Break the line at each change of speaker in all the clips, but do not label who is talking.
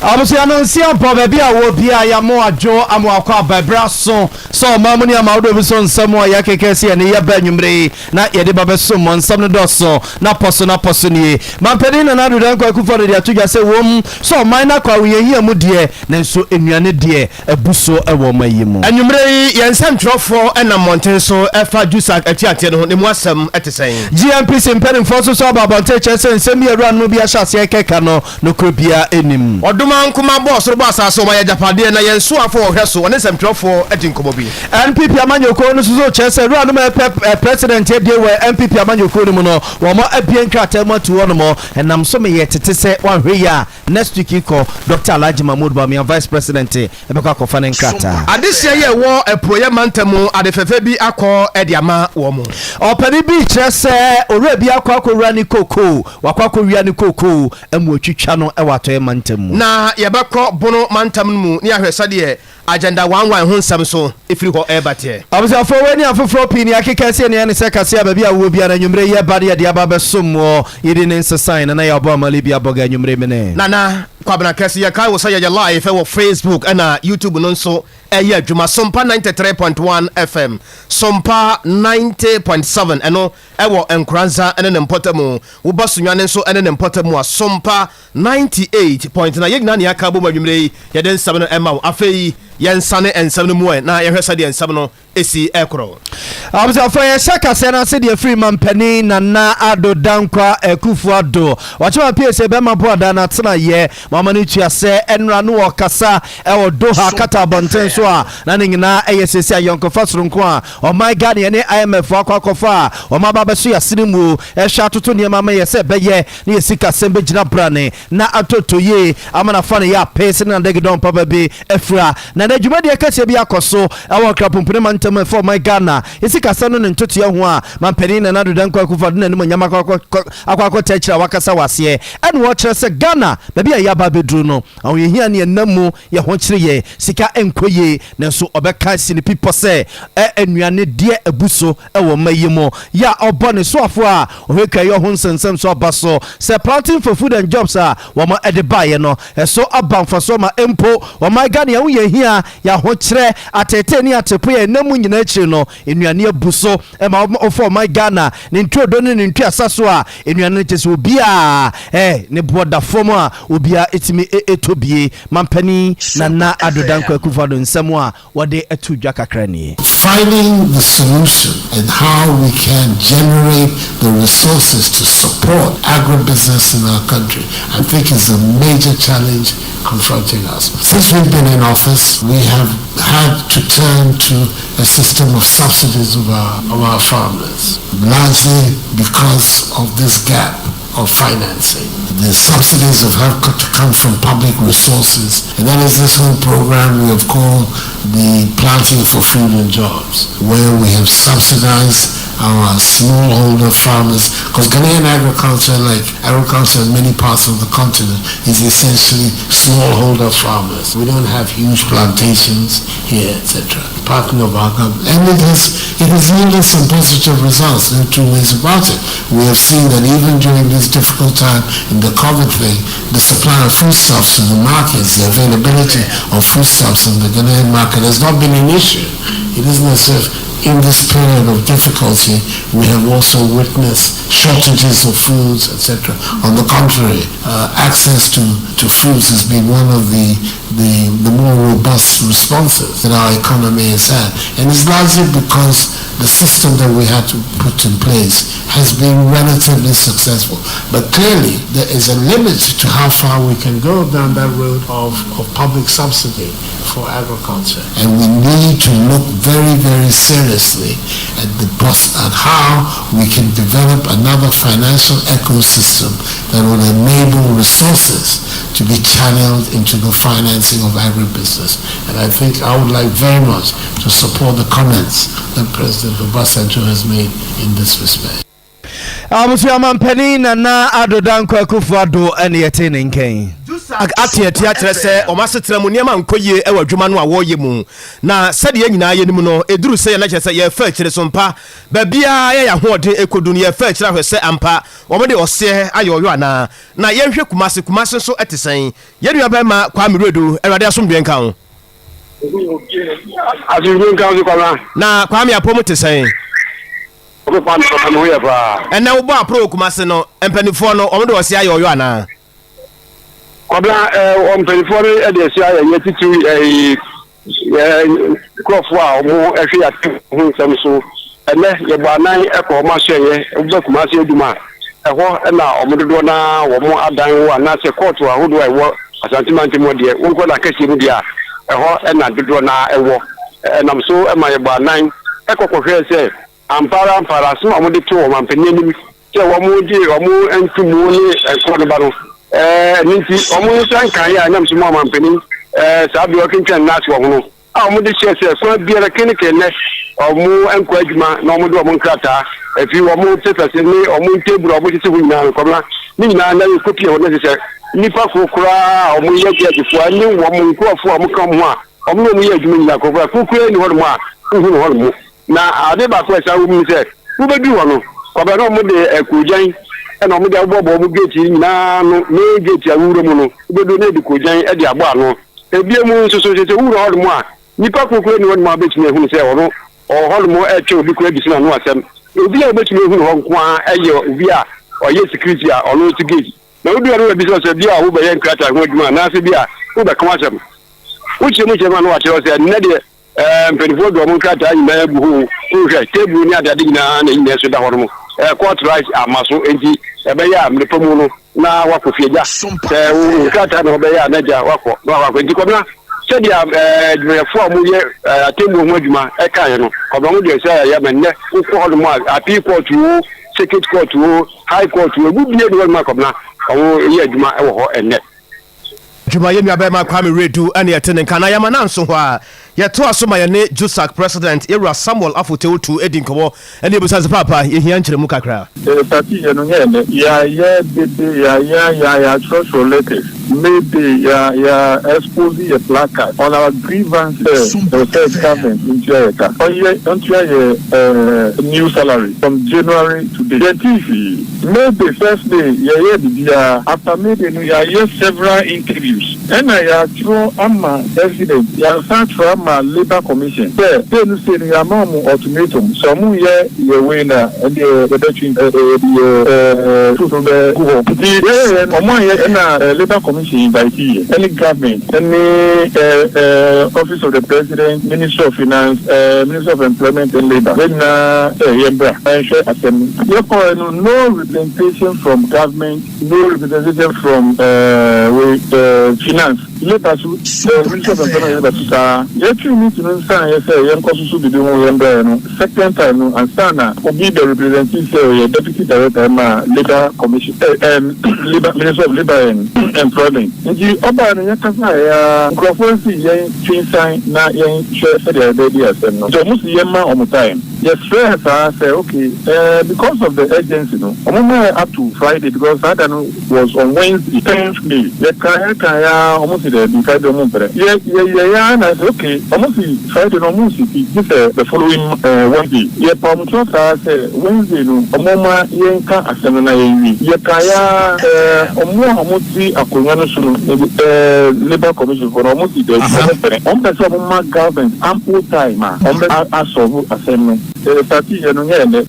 Abusua no nsi abɔ baabi a wɔ bia yɛamo adwo amo akɔ aba ɛberɛ aso sɛ ɔman mu ne ama wodoɔ bi so nsɛm a yɛakeka si ɛne yɛba anwummere yi na yɛde ba bɛsom mo. Nsɛm no dɔso na pɔ so na pɔ so nie. Mampanin Nana Addo Dankwa Akufo-Addo de ato dwa sɛ wom sɛ ɔman no akɔ ahohiahia mu deɛ, nanso nnuane deɛ abu so wɔ ɔman yi mu.
Anwummere yi, yɛn nsɛntwerɛfoɔ nam mmɔnten so fa JUSAG atuateɛ no ho, ne mu asɛm te sɛn?
GNPC mpanimfoɔ nso so aba abɔnten kyerɛ sɛ nsɛm bi a awuranom bi ahyɛ aseɛ rekeka no, nokorɛ biara nnim.
Ɔdoma Nkrumah bɔɔ soro bɔɔ asase, ɔma yɛn agyapadeɛ, na yɛn soafoɔ wɔ ɔhwɛ so, ɔne nsɛmtwerɛfoɔ di nkɔmmɔ bi.
NPP amanyɔkuo no nso so kyerɛ sɛ awuranom a ɛrepɛ President adie wɔ NPP amanyɔkuo no mu no, wɔn abue nkrataa mu ato hɔnom, ɛnam so meyɛ tete sɛ wɔanhwɛ yie a next week yi kɔ Doctor Alhaji Mahmood Bawumia Vice President bɛkɔ akɔfa ne nkrataa.
Adehyeɛ yi a ɛwɔ Apueeɛ mantam mu ade fɛfɛ bi akɔ de ama wɔn.
Ɔpanin bi rekyerɛ sɛ owura bi akɔ akɔwura ne kokoo, wakɔ akɔwia ne kokoo ma watwitwa no wɔ Atɔeɛ mantam mu.
Na yɛbɛkɔ Bono mantam no mu na yɛahwɛ sɛdeɛ Agenda One One ho nsɛm nso firi hɔ reba teɛ.
Abusuafoɔ, wei ne afoforɔ pii nea akeka asi ɛne ɛne sɛ kaseɛ a baabi a wowɔ biara anwummere yi ɛba ne yɛde aba abɛsom woɔ. Yɛdi ne nsesae, Nana Yaw Boamah Libya Bɔga anwummere mene.
Nana Kwabena Kɛse, yɛkae wo sɛ yɛyɛ live wɔ Facebook ɛna YouTube no nso ɛyɛ adwuma. Sompa 93.1 FM, Sompa 90.7 ɛno ɛwɔ Nkoranza ɛne ne mpɔtamu. Woba Sunyani nso ɛne ne mpɔtamu a, Sompa 98.9. Yɛn nyinaa na yɛaka abom anwummere yi, yɛde nsɛm no rema wo. Afei yɛnsane nsɛm no mu ɛ na yɛhwɛ sɛdeɛ nsɛm no si rekorɔ.
Abusuafoɔ, yɛhyɛ kaseɛ no ase deɛ firi Mampanin Nana Addo Dankwa Akuffo Addo Wakyema pie sɛ bɛma Boada no atenaeɛ ma ɔma no tua sɛ ɛnora no ɔkasa ɛwɔ Doha, Qatar abɔnten so a na ne nyinaa ɛyɛ seesei ayɔnkofa soronko a ɔman Ghana yɛne IMF foɔ akɔ akɔfa a wɔn aba abɛso yɛasene mu ɛhwɛ atoto nneɛma ama yɛ sɛ ɛbɛyɛ ne yɛ sikasɛm bɛgyina brane na atotɔ yie ama no afa ne yɛ apee sene n'adagidɔn papa bi afira. Na nɛ dwumadie kɛseɛ bi akɔ so wɔ Accra Pumpuni mantam mu ɛfa ɔman Ghana yɛ sikasɛm no ne ntotoeɛ ho a Manpanin Nana Addo Dankwa Akufo-Addo n'animuonyam akɔ akɔta akyire a wakasa wɔ aseɛ ɛna ɔkyerɛ sɛ Ghana baabi a yɛaba abɛduru no ahohiahia ne ɛnam mu yɛ ho kyere yɛn, sika nkɔ yie nanso ɔbɛka asi ne pi pɔ sɛ nnuane deɛ abu so wɔ mma yi mu. Yɛ a ɔbɔ ne soafoɔ a ɔhwɛ kuayɔ ho nsɛnsɛm so aba so sɛ Planting for Food and Jobs a wɔn de baeɛ no ɛso aba mfasoɔ ma mpo ɔman Ghana yɛn ho yɛn hia, yɛn ahokyerɛ, ateetee ne atepoe a ɛnam mu nyinaa akyiri no nnuane abu so ma wɔfa ɔman Ghana ne nturodo ne ne ntuasa so a nnuane no kyɛ sɛ obiara ne boɔ da fam a obiara tumi tɔ bie. Mampanin Nana Addo Dankwa Akufo-Addo nsɛm a wɔde ato dwa kakra nie.
Finding the solution and how we can generate the resources to support agribusiness in our country, I think is a major challenge confronting us. Since we've been in office, we have had to turn to a system of subsidies of our, of our farmers, largely because of this gap of financing. The subsidies have had to come from public resources, and that is this whole program we have called the Planting for Food and Jobs, where we have subsidized our smallholder farmers, because Ghanaian agriculture, like agriculture in many parts of the continent, is essentially smallholder farmers. We don't have huge plantations here, etc. Partner of our government. And it has, it has yielded some positive results, no two ways about it. We have seen that even during this difficult time in the COVID thing, the supply of foodstuffs to the markets, the availability of foodstuffs in the Ghanaian market has not been an issue. It isn't as if in this period of difficulty we have also witnessed shortages of foods, etc. On the contrary, access to, to foods has been one of the, the, the more robust responses that our economy has had. And it's largely because the system that we had to put in place has been relatively successful. But clearly, there is a limit to how far we can go down that road of, of public subsidy for agriculture. And we need to look very, very seriously at the at how we can develop another financial ecosystem that will enable resources to be channeled into the financing of agribusiness. And I think I would like very much to support the comments that President Obasanjo has made in this respect.
Abusua Mampanin Nana Addo Dankwa Akufo Addo ɛne yɛte ne nkɛn.
JUSAG ate atua kyerɛ sɛ wɔn asetena mu nneɛma nkɔ yie wɔ adwuma no a wɔreyɛ mu. Na sɛdeɛ yɛn nyinaa yɛnim no, ɛduru sɛ yɛn na kyerɛ sɛ yɛrefa akyire so mpa. Baabiara yɛ yɛn ahoɔden kɔdu no, yɛrefa akyire ahwɛ sɛ ampa wɔde ɔseɛ ayɛ ɔyɔ anaa. Na yɛnhwɛ Kumasi, Kumasi nso te sɛn? Yɛn nuabarima Kwame Wiredu, Awurade asomdwoeɛ nka wo.
Asomdwoeɛ nka wo nso Kwame.
Na Kwame apɔ mu te sɛn?
Ɔkɔ Kwame papa me ho yɛ paa.
Ɛnɛ wobɔ aporo wɔ Kumasi no, mpanimfoɔ no wɔn de ɔseɛ ayɛ ɔyɔ anaa?
Kwabena, ɛɛ wɔ mpanimfoɔ no de ɛseɛ ayɛ yɛ titiriw ɛɛ yɛ nkurɔfoɔ a wɔn ɛhwɛ yɛ ate ho nsɛm so. Ɛnɛ yɛbɔ anan ɛkɔ wɔn asoɛyɛ woba Kumasi adum a ɛhɔ na wɔn dodoɔ no ara wɔn adan wɔ anaasɛ kɔɔto ahodoɔ a ɛwɔ Asante mantam hɔ deɛ wonkɔ no akɛseɛ mu deɛ a ɛhɔ na dodoɔ no ara ɛwɔ. Ɛnam so ma yɛbɔ anan kɔ kɔhwɛɛ sɛ ampa ara ampa ara asɛm a wɔde too ɔmanpanin anim sɛ wɔgye wɔn ntomu ne nkorɔ no ba no, ɛno nti wɔn nsa nkaeɛ a ɛnam so ma ɔmanpanin saa berɛ ɔtwentwɛn ne nan ase wɔ ho no a wɔde hyɛɛ sɛ kwan biara kenekenɛ wɔn nkɔ adwuma na wɔde wɔn nkrataa ɛfiri wɔn papers ne wɔn nteburu a wɔsisi ho nyinaa no kɔmena ne nyinaa na yɛkɔpie hɔ no sɛ nnipa koro koraa a wɔyɛ gyɛgyefoɔ ne wɔn nkurɔfoɔ a wɔka wɔn ho a Wɔn ne wɔn yɛ adwuma nyinaa korakora, kuw koraa nni hɔnom a wohu no hɔnom. Na ade baako a ɛsan wom ne sɛ, wobeduu hɔ no, kwabena na wɔde koogyan na wɔde abobɔbɔ wɔn gate yi nyinaa ano, main gate a wowura mu no, wobedu na yɛde koogyan de abɔ ano. Ebien mu nso so, sɛ wowura hɔnom a, nnipa koro koraa nni hɔnom a wobetumi ahu no sɛ ɔno ɔwɔ hɔnom retwɛn obi koraa abisa n'ano asɛm. Obi a wobetumi ahu no hɔ nko ara yɛ obi a ɔyɛ security a ɔno te gate. Na wodu hɔ no wobebisa wo sɛ bi a wobɛyɛ nkrataa ho adwuma anaasɛ bi a wobɛka w'asɛm. Wokyerɛ mu kyerɛ mu a na wɔakyerɛ wo sɛ nnɛ deɛ ɛɛ mpanimfoɔ de wɔn nkrataa nyinaa agu hɔ o. Wohwɛ table ne adeade nyinaa na nyinaa so da hɔ nom. Ɛɛ court rights amma so enti ɛbɛyɛ a mmerɛ pa mu no na woakɔ fie gya. Sɛ wo nkrataa na wɔbɛyɛ a na gya woakɔ na wakɔ. Enti Kwabena sɛdeɛ ɛɛ adwumayɛfoɔ a wɔyɛ ɛɛ atemmuo ho adwuma ɛkaeɛ no Kwabena wɔn deɛ sɛ ɛyɛ ma nnɛ wokɔ hɔ nom a appeal court o circuit court o high court o emu biara nni hɔ nom a Kwabena wɔyɛ adwuma wɔ hɔ ɛnnɛ.
Dwuma yɛn nuabarima Kwame Wiredu ne yɛte ne nka na yɛama no anso hɔ a, yɛtoa so ma yɛne JUSAG President Yɛwura Samuel Afotey Otu di nkɔmmɔ ne yɛbisa no sɛ Paapa, yɛhia nkyerɛmu kakra.
Yɛstartee yɛ no nyɛ ɛnɛ. Yɛayɛ dede, yɛayɛ ayɛ, yɛatwerɛtwerɛ letters, May Day, yɛ yɛ expose yɛ placard on our grievance sɛ ɛwɔ sɛ government ntua yɛ ka, ɔnyɛ ɔntua yɛ eh, new salary from January to date. Yɛntee hwee. May Day first day yɛyɛɛ biribiara, after May Day no yɛayɛ several interviews ɛna yɛatwerɛ ama president, yɛasan atwerɛ ama labour commission sɛ sei no sei no yɛama wɔn ultimatum sɛ wɔn nyɛ yɛ wei no a ɛndeɛ yɛbɛtwe yɛde yɛ truth no bɛgu hɔ. Nti yɛyɛeɛ no wɔn anyɛ ɛna labour commission invite yɛ ɛne government ɛne office of the president, ministry of finance, ministry of employment and labour yɛn nyinaa sɛ yɛmbra na yɛnhwɛ asɛm no. Yɛkɔɔɛ no no representation from government, no representation from wei finance, labour so ministry of employment and labour so saa. Yɛtwee meeting no nsaeɛ sɛ yɛnkɔ soso biribi ho yɛmbrɛɛ no second time no ansa na obi bɛ representee sɛ ɔyɛ deputy director ma labour commission labour ministry of labour and employment nti ɔbaeɛ no yɛkasaeɛ ara nkurɔfoɔ si yɛn twe nsan na yɛnhwɛ sɛdeɛ yɛbɛdi asɛm no nti wɔn si yɛmma wɔn time. Yɛsrɛɛ saa sɛ ok eh because of the urgency no ɔmo ma yɛ up to Friday because saa da no was on Wednesday tenth May yɛkaeɛ kaeɛ ara ɔmo se daabi Friday ɔmo mpere yɛ yɛyɛeɛ ara na sɛ ok ɔmo se Friday no ɔmo nsiti gye sɛ the following eh Wednesday yɛpaa ɔmo kyɛw saa sɛ Wednesday no ɔmo ma yɛnka asɛm no na yɛnwie yɛkaeɛ ara eh ɔmo a ɔmo te akonnwa no so no eh labour commission foɔ no ɔmo se daabi ɔmo mpere ɔmo pɛ sɛ ɔmo ma government ample time a wɔn bɛ asɔlvo asɛm no. Yɛ startee yɛ no nyɛ ɛnɛ.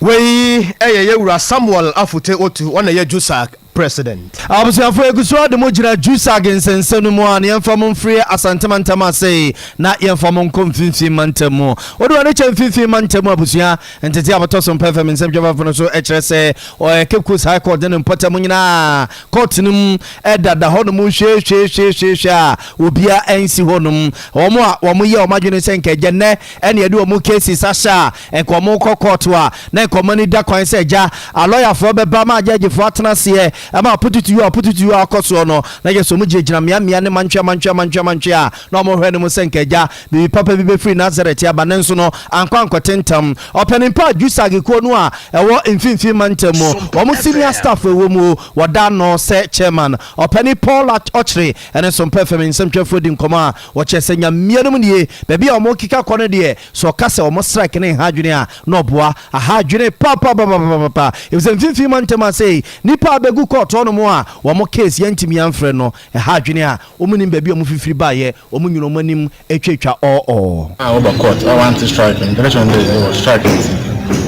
Wei yɛ yɛ wura Samuel Afute Otu, ɔna yɛ JUSAG president.
Abusuafo yɛgu so ara de mo gyina JUSAG nsɛnsɛm no mu a, na yɛmfa mo mfiri Asante mantam ase na yɛmfa mo nkɔ Mfimfini mantam mu. Wode w'ani kyɛ Mfimfini mantam mu abusua ntetee a bɛtɔ so mpɛ fam nsɛmtwerɛfo no so kyerɛ sɛ ɔyɛ Cape Coast High Court ne ne mpɔtam nyinaa Court no mu dada hɔ nom hwehwehwehwehwɛ a obia nsi hɔ nom. Wɔn a wɔn yɛ wɔn adwene sɛ nka agya nnɛ ɛna yɛde wɔn cases ahyɛ a nka wɔn kɔ court a na nka wɔn ani da kwan sɛ agya alɔyafoɔ bɛba ma agyɛgyefoɔ atena aseɛ. Ɛma apotutu a apotutu a akɔ soɔ no, na kyerɛ sɛ wɔn gyinagyina mmeammea ne mantwea mantwea mantwea mantwea a na wɔhwɛ no mu sɛ nka agya biribi papa bi bɛfiri Nasaret aba, nanso no ankɔ ankɔte ntam. Ɔpanin pa a JUSAG kuo no a ɛwɔ Mfimfini Mantam mu, wɔn senior staff ɛwɔ mu, wɔda ano sɛ chairman. Ɔpanin Paul Ɔkyere ne Sompa FM nsɛmtwerɛfoɔ di nkɔmmɔ a wɔkyerɛ sɛ Nyamea no mu nie, baabi a wɔrekeka kɔ no deɛ, sɛ ɔka sɛ wɔn strike no nha adwene a, na ɔboa. Aha adwene papapapapapa. Efisɛ mfimfini mantam ha sei, nnipa a bɛgu kɔɔto hɔnom a wɔn case yɛntumi amfrɛ no, ɛha adwene a wɔn nnim baabi a wɔn fifiri baeɛ, wɔn nyina wɔn anim twatwa ɔɔ.
A wɔba court a wɔanntse strike no, nka kyerɛ hɔn dɛ yɛwɔ strike ntsi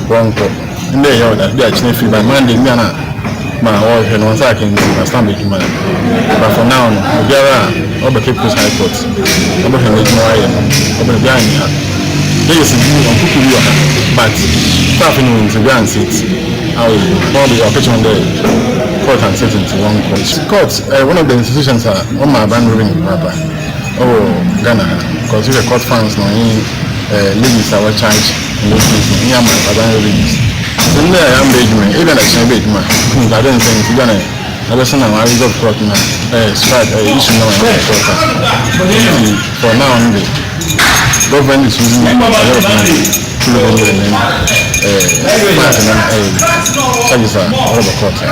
wɔnkɔ. Ndɛ yɛ ɔda bi a kyena firi by Monday mbia na ma wɔrohwɛ no hɔn nsa aka ntsi wɔasan aba edwuma no. But for now no obiara a ɔba Cape Coast High Court ɔbɔhwɛ n'edwuma ɔayɛ no ɔba no obiara nnyi ha. Judges bi wɔnnkoko bi wɔ ha but staff no ntsi obiara nnsit a ɔyɛ edwuma. Wɔn wɔakɛkyerɛ hɔn dɛ court annsit ntsi wɔnkɔ. Court yɛ one of the institutions a ɔma aban revenue papaapa. Ɔwɔ Ghana ha cos wohwɛ court fines no nye levies a wɔ charge in those things no nye ama aban revenues. Ntsi ndɛ a yɛammba edwuma yi ebia na kyena yɛbɛyɛ edwuma ntsi adze nnsɛ ntsi ebia na yɛbɛsan na wɔa resolve court no a strike issue no ama yɛakɔ court a ntsi for now no de government is using a lot of money to revenue and then fines and then charges a ɔreba court no.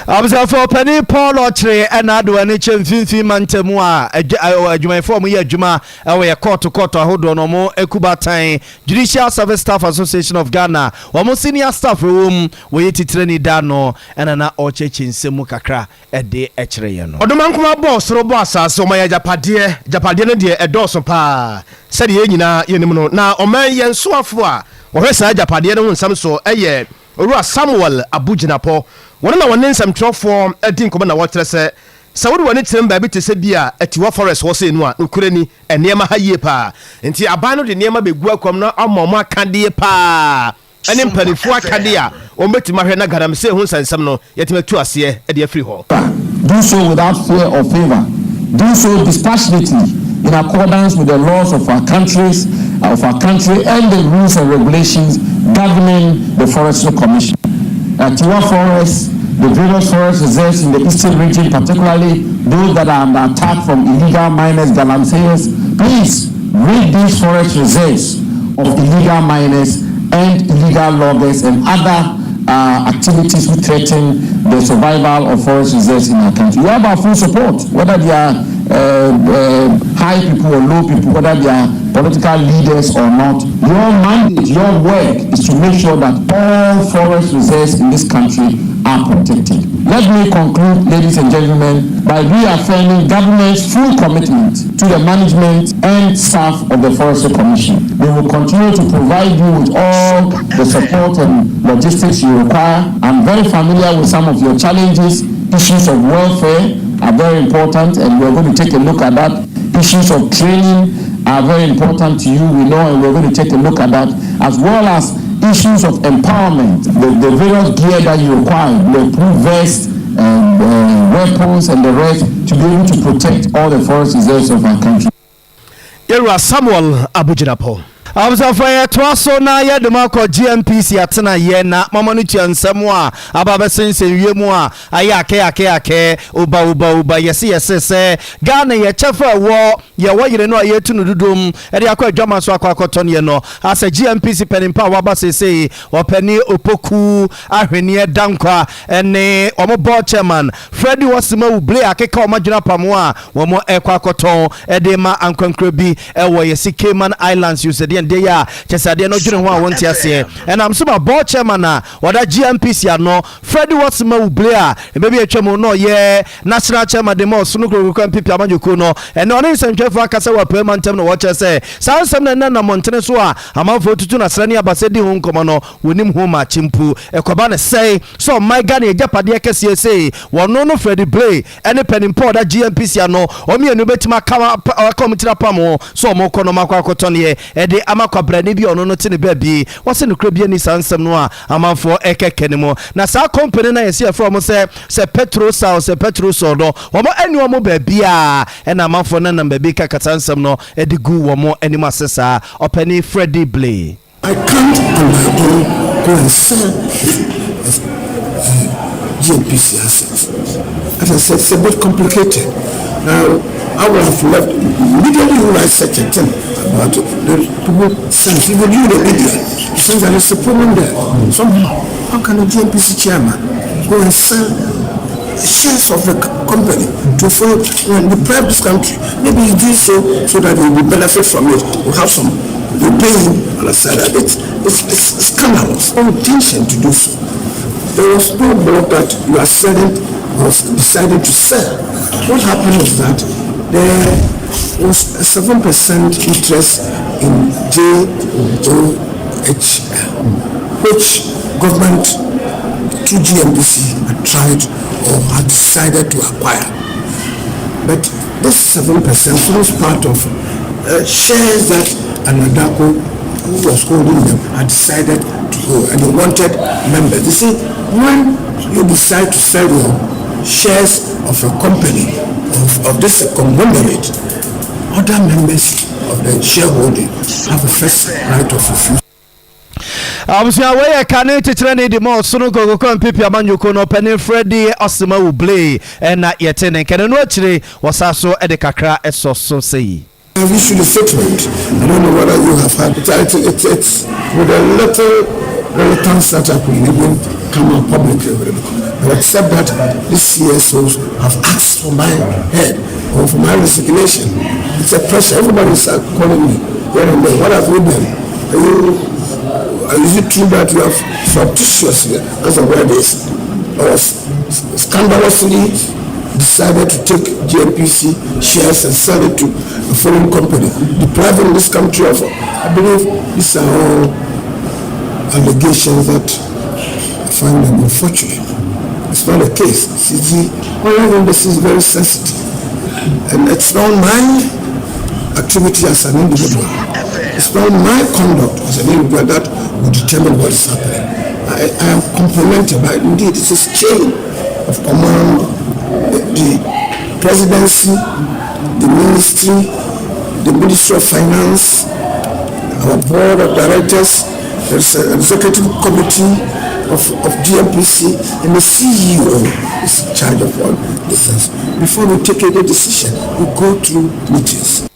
Abusuafo Ɔpanin Paul Ɔkyere na ade w'ani kyɛ mfimfini mantam a adwumayɛfo a wɔyɛ adwuma wɔ yɛ kɔɔto kɔɔto ahodoɔ no wɔn akubatan Judicial Service Staff Association of Ghana wɔn senior staff wɔ mu wɔyɛ titirani da no ɛna na ɔrekyerɛkyerɛ nsɛm mu kakra de kyerɛ yɛn no.
Ɔdomankoma bɔɔ soro bɔɔ asaase, ɔma yɛn agyapadeɛ, agyapadeɛ no deɛ ɛdɔɔso paa sɛdeɛ yɛn nyinaa yɛnim no, na ɔman yɛn soafoɔ a wɔhwɛ saa agyapadeɛ no ho nsɛm soɔ yɛ Owura Samuel Abu Jinapor, wɔno na wɔne nsɛmtwerɛfoɔ adi nkɔmmɔ na wɔkyerɛ sɛ, sɛ wode w'ani kyerɛm baabi te sɛ bi a Atiwa Forest hɔ sei no a, nokorɛ ni, nneɛma ha yie paa. Nti aban no de nneɛma bɛgu akwam na ama wɔn akadeɛ paa ne mpanimfoɔ akadeɛ a wɔbɛtumi ahwɛ na galamsey ho nsɛnsɛm no yɛatumi atu aseɛ de afiri hɔ.
Do so without fear or favor. Do so dispassionately in accordance with the laws of our countries, of our country and the rules and regulations governing the Forestry Commission. Atiwa Forest, the various forest reserves in the eastern region, particularly those that are under attack from illegal miners, galamseyers, please rid these forest reserves of illegal miners and illegal loggers and other activities which threaten the survival of forest reserves in our country. We have our full support, whether they are high people or low people, whether they are political leaders or not. Your mandate, your work is to make sure that all forest reserves in this country are protected. Let me conclude, ladies and gentlemen, by reaffirming government's full commitment to the management and staff of the Forestry Commission. We will continue to provide you with all the support and logistics you require. I'm very familiar with some of your challenges. Issues of welfare are very important, and we're going to take a look at that. Issues of training are very important to you, we know, and we're going to take a look at that, as well as issues of empowerment, the various gear that you require, the proof vest, and weapons and the rest, to be able to protect all the forest reserves of our country.
Yɛwura Samuel Abu Jinapor.
Abusuafoɔ, yɛtoa so na yɛde mo akɔ GNPC atenaeɛ na mama no tua nsɛm a aba bɛsensɛn wiem a ayɛ akɛ akɛ akɛ, oba oba oba, yɛse yɛse sɛ Ghana yɛ kyɛfa ɛwɔ yɛwɔ yere no a yɛtu no dodom ɛde akɔ adwama so akɔ akɔtɔ neɛ no asɛ GNPC panimpa a waba seesei, ɔpani Opoku Ahweneɛ Dankwa, ɛne ɔmo board chairman Freddie Wɔsemawu Blay akeka ɔmo adwene apam a wɔn ɛkɔ akɔtɔn ɛde ma ankorankora bi ɛwɔ yɛsi Cayman Islands. Yɛ deɛ yɛ a kyɛ sɛ adeɛ no dwene ho a wɔnte aseɛ ɛnam so ma board chairman a wɔda GNPC ano, Freddie Wɔsemawu Blay, a ɛbɛbi atwa mu na ɔyɛ national chairman de ma ɔsono kurokuro NPP amanyɔkuo no, ɛne ɔne nsɛntwerɛfoɔ akasa wɔ apɛ ma ntɛm na wɔkyerɛ sɛ saa nsɛm no ɛnɛ nam mmɔntene so a amanfoɔ tutu na srɛ ne abasɛ di ho nkɔmmɔ no, wɔnim ho maakye mpo. Ɛkɔba ne sɛe sɛ ɔman Ghana agyapadeɛ kɛseɛ sei, wɔno no Freddie Blay ɛne panimpa ɔda GNPC ano, ɔmmienu bɛtumi aka ɔmo tiri apam ho sɛ ɔmo kɔ no ɔmo akɔ akɔtɔneɛ ɛde ama kwabrani bi a ɔno no te ne baabi. Wɔsɛ nokora bi ani saa nsɛm no a amanfoɔ ɛkɛkɛ ne mu na saa company no a yɛsi yɛfrɛ ɔmo sɛ Petrosal, sɛ Petrosol no, wɔn ɛne ɔmo baabi a ɛna amanfoɔ no nam baabi kaka saa nsɛm no ɛde gu wɔn anim ase. Saa ɔpani Freddie Blay.
I can't on my own go and sell. GNPC assets. As I said, it's a bit complicated. Now, I would have left immediately you write such a thing about it. The people sense, even you, the media, you sense that there's a problem there. Somehow, how can a GNPC chairman go and sell shares of the company to for and deprive this country? Maybe he did so so that he will benefit from it. We'll have some, we pay him on the side. It's scandalous. No intention to do so. There was no board that you are selling was decided to sell. What happened is that there was a 7% interest in JOHL, which government through GNPC had tried or had decided to acquire. But this 7% forms part of shares that Anadarko, who was holding them, had decided to hold, and they wanted members. You see, when you decide to sell your shares of a company, of this conglomerate, other members of the shareholding have a first right of refusal.
Abusua, wei yɛ kane kyekyerɛ ne di ma Ɔsono Nkokoko NPP amanyɔkuo no ɔpanin Freddy Osemawu Blay ɛna yɛte ne nkɛne no. Akyire wɔsa so de kakra ɛsɔ so sɛ yi.
I've issued a statement. I don't know whether you have had it. It's with a little reluctance that I could even come out publicly with it. But except that the CSOs have asked for my head or for my resignation. It's a pressure. Everybody is calling me here and there. What have you done? Is it true that you have surreptitiously, as the word is, or scandalously decided to take GNPC shares and sell it to a foreign company, depriving this country of, I believe these are all allegations that I find them unfortunate. It's not the case. See, the oil industry is very sensitive. And it's not my activity as an individual. It's not my conduct as an individual that will determine what is happening. I am complimented, but indeed it's a chain of command. The presidency, the ministry, the Ministry of Finance, our board of directors, there's an executive committee of GNPC, and the CEO is in charge of all these things. Before we take any decision, we go through meetings.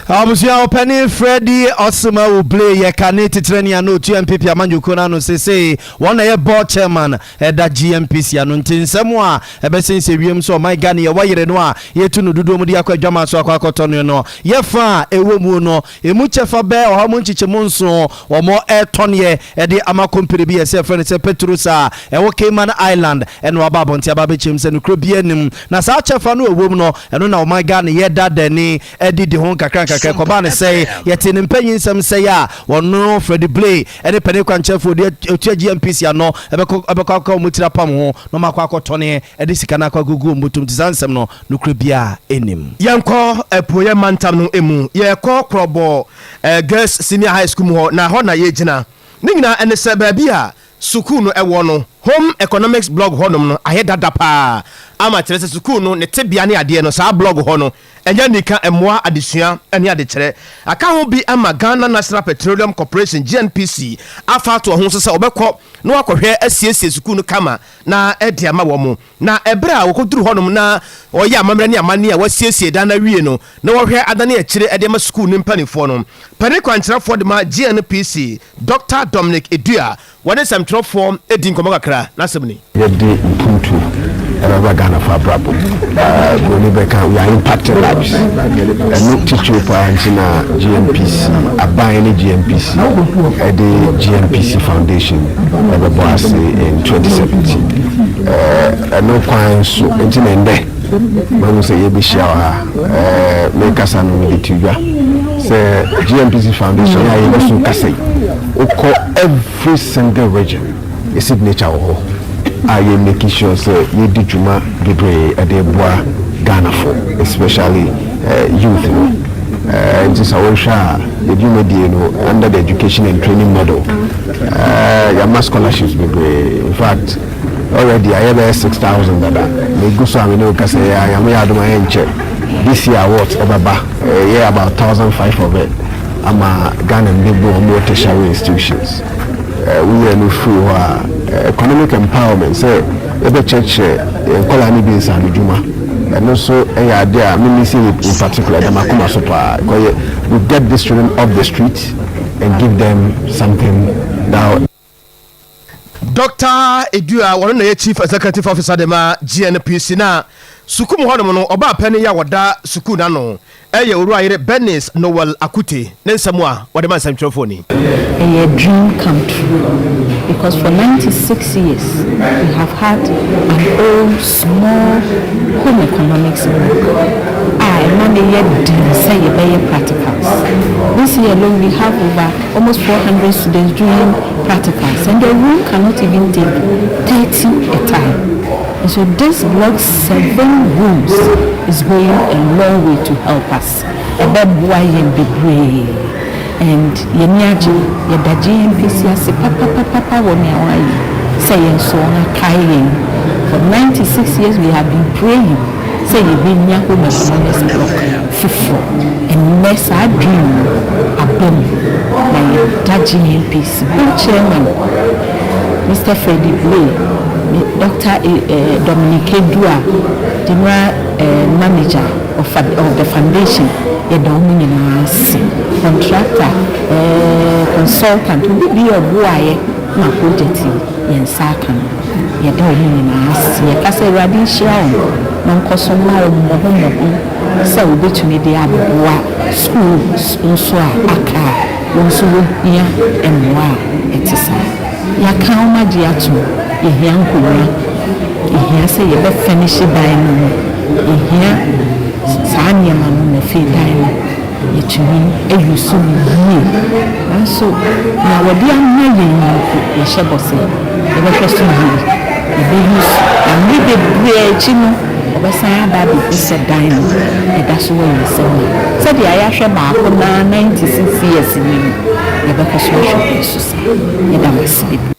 Abusua, ɔpanin Freddy Osemawu Blay yɛ kane titire ne ano otu NPP amanyɔkuo no ano. Sesei wɔn na yɛ board chairman ɛda GNPC ano, nti nsɛm a ɛbɛsensɛ wiem sɛ ɔman Ghana yɛwɔ yere no a yɛtu no dodoɔ mu de akɔ adwama so akɔ akɔtɔ no yɛfa a ɛwɔ mu no ɛmu kyɛfa bɛɛ 7% wɔn ɛtɔneɛ ɛde ama company bi yɛsɛ ɛfrɛ no sɛ Petros a ɛwɔ Cayman Island, ɛna waba abɔnten aba abɛkyɛm sɛ nokuro bi anim na saa kyɛfa no ɛwɔ mu no, ɛno na ɔman Ghana yɛda dani ɛde di ho nkakra nkakra. Kɔba ne sɛe yɛte ne mpanyin nsɛm sɛe a wɔno Freddy Blay ɛne panin kwankyɛfoɔ de otua GNPC ano ɛbɛkɔ akɔ wɔn tiri apam ho na ɔmo akɔ akɔtɔne ɛde sika no akɔ agugu wɔn bɔtɔm. Ti saa nsɛm no nokuro biara ɛnim.
Yɛnkɔ Apuoyɛ mantam no mu. Yɛkɔ Korɔbɔ Girls Senior High School mu hɔ, na hɔ na yɛgyina ne nyinaa ɛne sɛ baabi a sukuu no ɛwɔ no, home economics block hɔnom no ayɛ dada paa ama kyerɛ sɛ sukuu no ne tebea ne adeɛ no, saa block hɔ no ɛnyɛ nika mmoa adesua ne adekyerɛ aka ho bi ama Ghana National Petroleum Corporation, GNPC, afa ato ho so sɛ ɔbɛkɔ na wakɔhwɛ asiesie sukuu no kama na ɛde ama wɔ mo. Na ɛberɛ a wɔkɔduru hɔnom na ɔyɛ amammerɛ ne amanne a wasiesie dan no awie no na wɔhwɛ adane akyire ɛde ama sukuu no mpanimfoɔ no, panin kwankyerɛfoɔ de ma GNPC, Dr Dominic Edua, wɔne nsɛmtwerɛfoɔ di nkɔmmɔ kakra. N'asɛm ni.
Yɛde mpuntu ɛbɛba Ghana fa abrabɔ broni bɛka we are impacting lives. Ɛno titiri paa nti na GNPC aban ne GNPC ɛde GNPC Foundation ɛbɛbɔ ase in 2017. Ɛno kwan so nti na ndɛ mahu sɛ yɛbɛhyia wɔ ha. Mekasa no, mede to dwa sɛ GNPC Foundation a yɛbi so kasa yi, wokɔ every single region, yɛ signature wɔ hɔ a yɛ making sure sɛ yɛdi dwuma bebree ɛde boa Ghanafo, especially youth no. Nti sɛ wohwɛ a, yɛdwumadie no under the education and training model, yɛama scholarships bebree. In fact, already ayɛ bɛyɛ 6,000 dada na egu so a mene wo kasa yɛ Nyame yɛ adom ayɛ nkyɛ this year what ɛbɛba yɛ about 1,005 of it ama Ghana mbɛbu wɔn wɔ tertiary institutions. Woyɛ no firi hɔ a, economic empowerment sɛ Yɛbɛkyerɛkyerɛ yɛn nkwadaa no bi nsaanodwuma. Ɛno nso yɛ adeɛ a me me in particular ɛda m'akoma so paa. Because we get these children off the street and give them something that
Dr. Edua, wɔno na yɛ Chief Executive Officer de ma GNPC. Na sukuu mu hɔnom no, ɔbaa pɛ ne yɛ a wɔda sukuu n'ano ɛyɛ Owura Yere Bernice Noel Akute. Ne nsɛm a wɔde ma nsɛmtwerɛfoɔ ni.
A dream come true, because for 96 years we have had an old small home economics block a ɛma ne yɛ den sɛ yɛbɛyɛ practicals. This year alone, we have over almost 400 students doing practicals, and the room cannot even take 30 a time. And so this block, seven rooms, is going a long way to help us. Ɛbɛboa yɛn bebree and yɛni agye. Yɛda GNPC ase papapapapa wɔ nea wɔayɛ sɛ yɛn nso wɔn akae yɛn. For 96 years we have been praying sɛ yɛbɛnya home economics block foforɔ. Ɛnnɛ saa dream no aba mu na yɛda GNPC board chairman, Mr Freddie Blay, Dr Dominic Edua, general manager of the foundation, yɛda wɔn nyinaa ase, contractor, consultant, obi bi a ɔboaeɛ ma project yi yɛn nsa aka no, yɛda wɔn nyinaa ase. Yɛka sɛ Awurade nhyira wɔn na nkɔ so ma wɔn mmɔho mmɔho sɛ wɔbɛtumi de aboa school nso a aka a wɔn nso wɔhia mmoa a ɛte saa. Yɛaka wɔn agye atom. Yɛhia nkonnwa, yɛhia sɛ yɛbɛfurnish dan no mu, yɛhia saa nneɛma no na afei dan no yɛtumi ayi so no yie. Nanso nea wɔde ama yɛn yi mpo, yɛhyɛ bɔ sɛ yɛbɛhwɛ so yie, yɛbɛyi so, na mmere bebree akyi no, wɔbɛsan aba abɛhu sɛ dan no ɛda so wɔ yɛn nsam a sɛdeɛ yɛahwɛ baako naa 96 years ni no, yɛbɛkɔ so ahwɛ bi so saa. Yɛda mo ase bebree.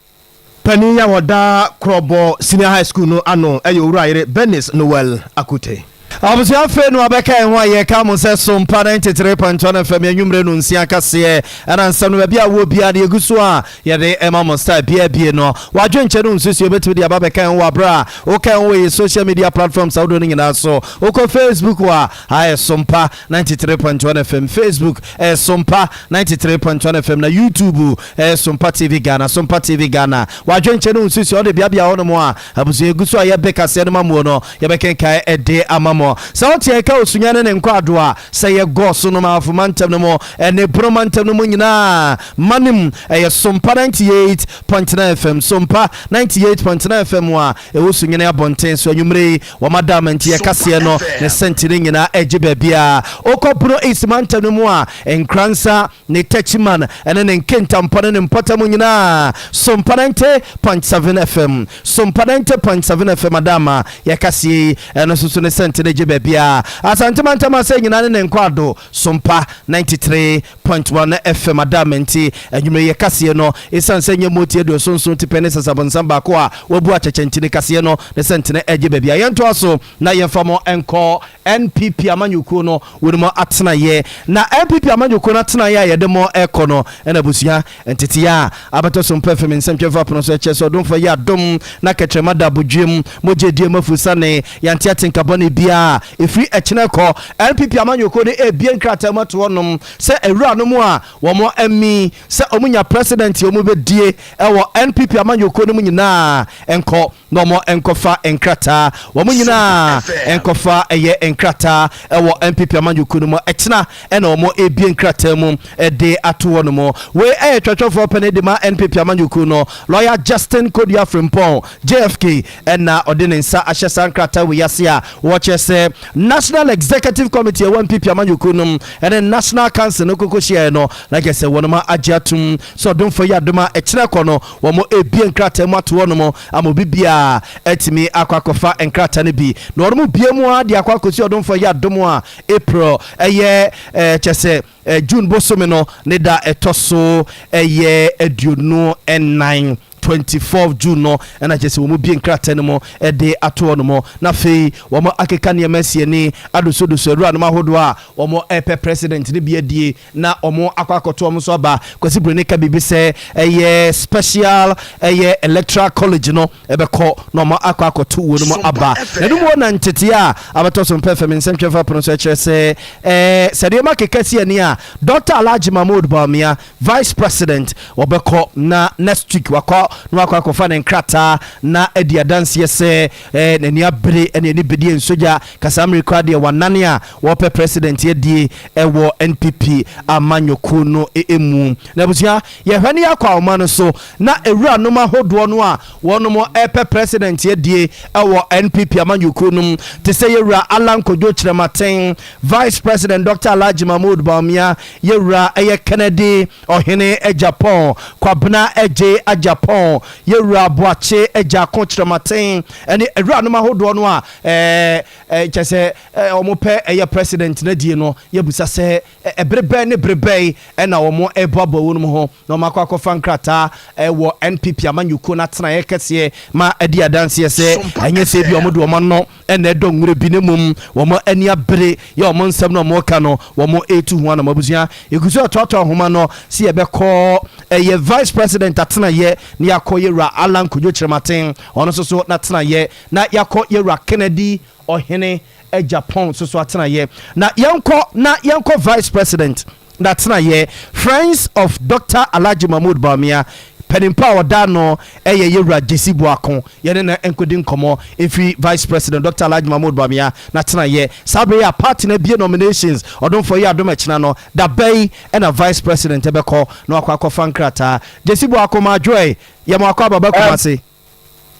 Panin a wɔda Korɔbɔ Senior High School no ano ɛyɛ Owura Yere Bernice Noel Akute.
Abusua, afei no abɛka yɛn ho a, yɛka mo sɛ Sompa 93.1 FM, anwummerɛ no nsia kaseɛ ɛna nsɛm no baabi a wɔ biara no yɛgu so a yɛde ɛma mo style bia bie no. Wadwenkyɛ no nsusuo bɛtumi de aba bɛka yɛn ho wɔ aberɛ a woka yɛn ho wɔ yɛ social media platforms ahodoɔ no nyinaa so. Wokɔ Facebook a, ayɛ Sompa 93.1 FM. Facebook ɛyɛ Sompa 93.1 FM, na YouTube ɛyɛ Sompa TV Ghana, Sompa TV Ghana. Wadwenkyɛ no nsusuo wode beabea hɔ nom a, abusua, yɛgu so a yɛbɛ kaseɛ no ma muo no, yɛbɛkenkae ɛde ama mo. Sɛ wote ɛka Osunya ne ne nkɔ a sɛ yɛgɔ so nom Ahafoma ntam no mu ɛne Boroma ntam no mu nyinaa manem, ɛyɛ Sompa 98.9 FM, Sompa 98.9 FM a ɛwɔ Sunyene abɔnten so. Anwummere yi wɔma ama nti yɛkaseɛ no ne sɛnti no nyinaa ɛgye baabiaa. Wokɔ Bono East mantam no mu a, Nkransa ne Techiman ɛne ne Nkentampɔ ne ne mpɔtam nyinaa, Sompa 90.7 FM, Sompa 90.7 FM adama yɛkaseɛ yi ɛno nso so ne sɛnti no gye baabiaa. Asantemantam asɛ nyinaa ne ne nkɔ ado, Sompa 93.1 FM adama nti anwummerɛ yɛ kaseɛ no, ɛsiane sɛ nyɛ moti 77 ti pɛ ne sasabonsam baako a wabu akyɛkyɛnti ne kaseɛ no ne sɛntene ɛgye baabi a. Yɛntoa so na yɛmfa mo nkɔ NPP amanyɔkuo no wɔn mu atenaeɛ. Na NPP amanyɔkuo no atenaeɛ a yɛde mo ɛkɔ no, ɛna abusua, nteteɛ a abɛtɔ so mpɛ fam nsɛmtwɛmfa pono so ɛkyɛ sɛ ɔdomfo yɛ adom na kɛtrɛma da abodwiem mogya die mafu sane yɛnte atenka bɔne biara. Ɛfiri ɛkyinɛ kɔ, NPP amanyɔkuo no ebie nkrataa mu ato hɔnom sɛ awura no mu a wɔn ami sɛ wɔn nya president a wɔn bɛdie ɛwɔ NPP amanyɔkuo no mu nyinaa nkɔ na wɔn nkɔfa nkrataa. Wɔn nyinaa nkɔfa ɛyɛ nkrataa ɛwɔ NPP amanyɔkuo no mu. Ɛkyina ɛna wɔn ebie nkrataa mu ɛde ato hɔ nom. Wei ɛyɛ twɛtwɛfoɔ pɛne de ma NPP amanyɔkuo no, Lawyer Justin Kodua Frimpong JFK, ɛna ɔde ne nsa ahyɛ saa nkrataa wei ase a wɔkyerɛ sɛ National Executive Committee ɛwɔ NPP amanyɔkuo no mu ɛne National Council no koko hyiaeɛ no, na kyerɛ sɛ wɔn agye atom sɛ ɔdomfo yi adom a, ɛkyerɛ kɔ no wɔn ebie nkrataa mu ato hɔ nom ama obi biara atumi akɔ akɔfa nkrataa no bi, na wɔn mu bie mu a de akɔ akɔsi ɔdomfo yi adom a, April ɛyɛ kyɛ sɛ June bosome no ne da ɛtɔ so ɛyɛ 24, 24 June no ɛna kyerɛ sɛ wɔn bie nkrataa no mu de ato hɔ nom, na afei wɔn akeka nneɛma asi ani adosodoso awuranom ahodoɔ a wɔn repɛ president no bi adie na wɔn akɔ akɔto wɔn nso aba. Kwasi Broni ka biribi sɛ ɛyɛ special ɛyɛ electoral college no ɛbɛkɔ na wɔn akɔ akɔto wɔn mu aba. Na ɛno mu na nteteɛ a abɛtɔ so mpɛ fam nsɛntwerɛfoɔ apono so ɛkyerɛ sɛ ɛɛ sɛ nneɛma keka si ani a, Dr. Alhaji Mahmood Bawumia, Vice President, wɔbɛkɔ na next week wakɔ na wakɔ akɔfa ne nkrataa na adi adanseɛ sɛ eh, n'ani abere ne ani bedie nsogya kasa mmere koraa deɛ wanane a wɔpɛ president adie ɛwɔ NPP amanyɔkuo no mu. Na abusua, yɛhwɛ ne yɛakɔ ahoma no so na ewuranom ahodoɔ no a wɔnom ɛpɛ president adie ɛwɔ NPP amanyɔkuo no mu te sɛ yɛwura Alan Kojo Kyerematen, Vice President Dr. Alhaji Mahmood Bawumia, yɛwura ɛyɛ Kennedy Ɔhene Agyapong, Kwabena Adjei Agyapong, yɛwura Boakye Agyarko Kyerematen ɛne awuranom ahodoɔ no a ɛɛ kyɛ sɛ wɔn pɛ ɛyɛ president no adie no, yɛbusa sɛ ɛbere bɛn ne bere bɛn ɛna wɔn ɛboaboa wɔn ho na wɔn akɔ akɔfa nkrataa ɛwɔ NPP amanyɔkuo no atenaeɛ kɛseɛ ma adi adanseɛ sɛ ɛnyɛ sɛ bi wɔn de wɔn ano ɛna ɛdɔ nwura bi, na mmom wɔn ani abere yɛ wɔn nsɛm na wɔn ka no wɔn etu ho anam. Abusua, egu so ɛtoatoa ahoma no si yɛbɛkɔ ɛyɛ vice president atenayɛ na yɛakɔ yɛwura Alan Kojo Kyerematen ɔno nso so n'atenayɛ, na yɛakɔ yɛwura Kennedy Ɔhene Agyapong nso so atenayɛ, na yɛnkɔ vice president n'atenayɛ. Friends of Dr. Alhaji Mahmood Bawumia panimpa a ɔda no ɛyɛ yɛwura Jesi Boako. Yɛne na nkɔdi nkɔmmɔ ɛfiri Vice President Dr. Alhaji Mahmood Bawumia n'atenayɛ saa bere yi a party no abie nominations. Ɔdomfoɔ yi adom akyina no da bɛyi ɛna vice president ɛbɛkɔ na wakɔ akɔfa nkrataa. Jesi Boako, maadwoɛ, yɛma wakɔ ababa Kumase.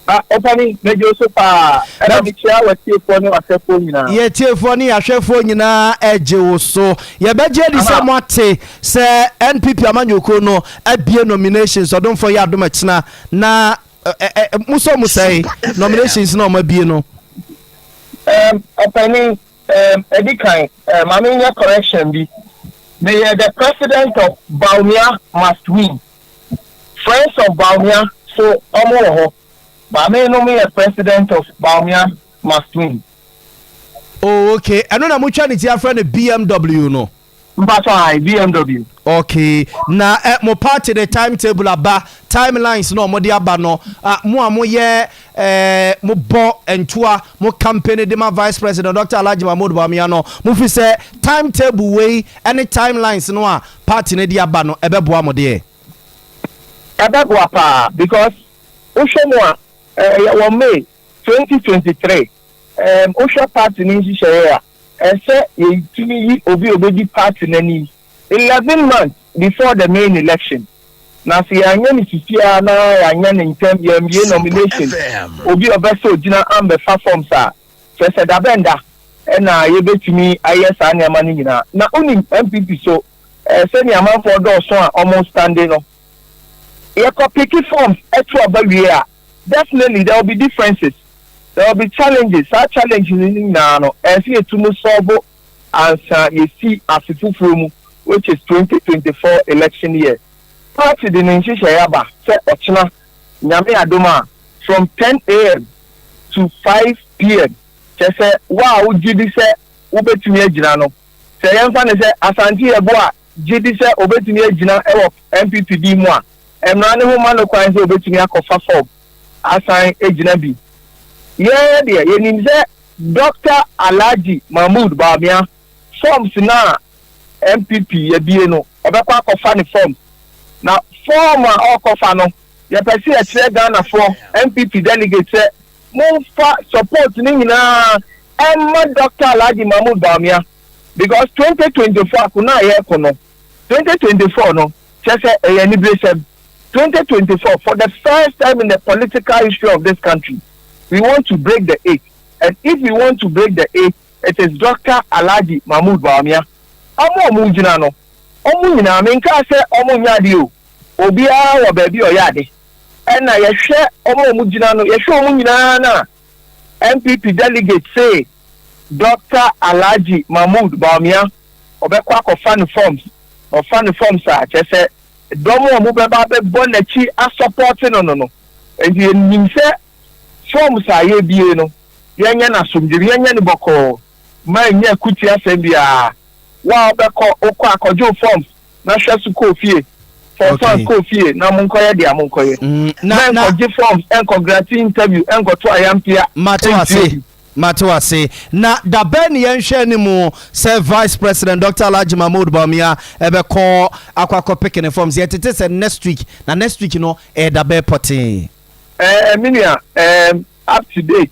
Ɔpani, mɛgye so paa, ɛna mekyia watiefoɔ ne wahwɛfoɔ nyinaa.
Yɛtiefoɔ ne yɛahwɛfoɔ nyinaa ɛgye wo so. Yɛbɛgye adi sɛ moate sɛ NPP amanyɔkuo no abie nominations. Ɔdomfoɔ yɛ adom akyina na mosɔ mo sɛe nominations na ɔma abie no.
Ɔpani, ɛdi kan, maame nyɛ correction bi. Meyɛ the president of Bawumia Must Win. Friends of Bawumia so ɔmo wɔ hɔ. Maame no yɛ president of Bawumia Must Win.
Oh, okay, ɛno na motwa ne ti afrɛ no BMW no.
Mpatɔ ayi, BMW.
Okay, na mo party de timetable aba, timelines na ɔmo de aba no, mo a moyɛ mo bɔ ntoa mo campaign de ma Vice President Dr. Alhaji Mahmood Bawumia no, mo fi sɛ timetable wei ɛne timelines no a party no de aba no ɛbɛboa mo deɛ?
Ɛbɛboa paa because wohwɛ mu a, ɛyɛ wɔ May 2023. Wohwɛ party no nhyehyɛeɛ a, ɛsɛ yɛtumi yi obi a obɛdi party n'anim 11 months before the main election. Na sɛ yɛanyɛ no sisiaa na yɛanyɛ ne ntɛm, yɛmbie nomination, obi a ɔbɛsɛ ogyina ambɛfa forms a, kyerɛ sɛ dabɛnda ɛna yɛbɛtumi ayɛ saa nneɛma no nyinaa. Na wonim NPP so, sɛnea amanfoɔ dɔɔso a ɔmo stand no, yɛkɔ pick forms ɛto aba wie a, definitely there will be differences, there will be challenges. Saa challenges no nyinaa no, ɛsɛ yɛtumi solve ansa yɛsi afe foforɔ mu, which is 2024 election year. Party de ne nhyehyɛeɛ aba sɛ ɔkyena Nyame adom a, from 10 a.m. to 5 p.m., kyɛ sɛ wo a wogye di sɛ wobɛtumi agyina no, sɛ yɛmfa ne sɛ Asante Yɛbo a gye di sɛ obɛtumi agyina wɔ NPP di mu a, mmara ne ho ma no kwan sɛ obɛtumi akɔfa form asan agyina bi. Yɛn deɛ, yɛnim sɛ Dr. Alhaji Mahmood Bawumia forms na NPP yɛbie no, ɔbɛkɔ akɔfa ne forms. Na form a ɔrekɔfa no, yɛpɛ sɛ yɛkyerɛ Ghanafoɔ, NPP delegate, sɛ momfa support ne nyinaa ɛma Dr. Alhaji Mahmood Bawumia because 2024 akonnwa a yɛrekɔ no, 2024 no, kyerɛ sɛ ɛyɛ aniberesɛm. 2024, for the first time in the political history of this country, we want to break the eight, and if we want to break the eight, it is Dr. Alhaji Mahmood Bawumia. Ɔmo a ɔmo gyina no, ɔmo nyinaa, menka sɛ ɔmo nyɛ adeɛ o, obiara wɔ baabi a ɔyɛ ade. Ɛna yɛhwɛ ɔmo a ɔmo gyina no, yɛhwɛ ɔmo nyinaa na NPP delegate say Dr. Alhaji Mahmood Bawumia ɔbɛkɔ akɔfa ne forms. Ɔfa ne forms a, kyerɛ sɛ dɔm a wɔbɛba abɛbɔ n'akyi asɔpɔte no no no. Enti yɛnim sɛ forms a yɛrebie no, yɛnyɛ no asomdwoe mu, yɛnyɛ no bɔkɔɔ, mma ɛnyɛ akutiasɛm biara. Wo a wobɛkɔ, wokɔ a, kɔgye wo forms na hwɛ so kɔ fie. Fa forms kɔ fie na monkɔyɛ deɛ monkɔyɛ.
Na, na,
Mɛnkɔgye forms, ɛnkɔ grant interview, ɛnkɔto ayampea,
Mate wo
ɛntie
ase.
obi.
Mate wo ase. Na da bɛn ne yɛnhwɛ anim sɛ Vice President Doctor Alhaji Mahmood Bawumia ɛbɛkɔ akɔ akɔ pick ne forms? Yɛtete sɛ next week, na next week no ɛyɛ da bɛn pɔtee?
Eh, me nua, up to date,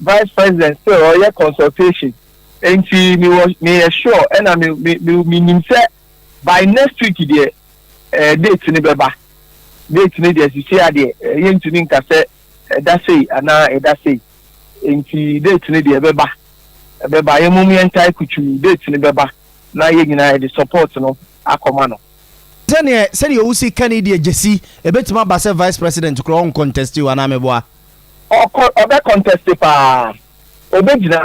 Vice President still ɔyɛ consultation, enti me wɔ, me yɛ sure ɛna me, me, me, me nim sɛ by next week deɛ, eh, date no bɛba. Date no deɛ sisi a deɛ, eh, yɛntumi nka sɛ ɛda sei anaa ɛda sei. Enti date no deɛ ɛbɛba. Ɛbɛba. Yɛn mmom yɛntae kutuu, date no bɛba na yɛn nyinaa yɛde support no akɔma no.
Sɛdeɛ sɛdeɛ wosi ka no yi deɛ Gyasi, ɛbɛtumi aba sɛ vice president koraa ɔnconteste o anaa meboa?
Ɔkɔ ɔbɛ conteste paa. Ɔbɛgyina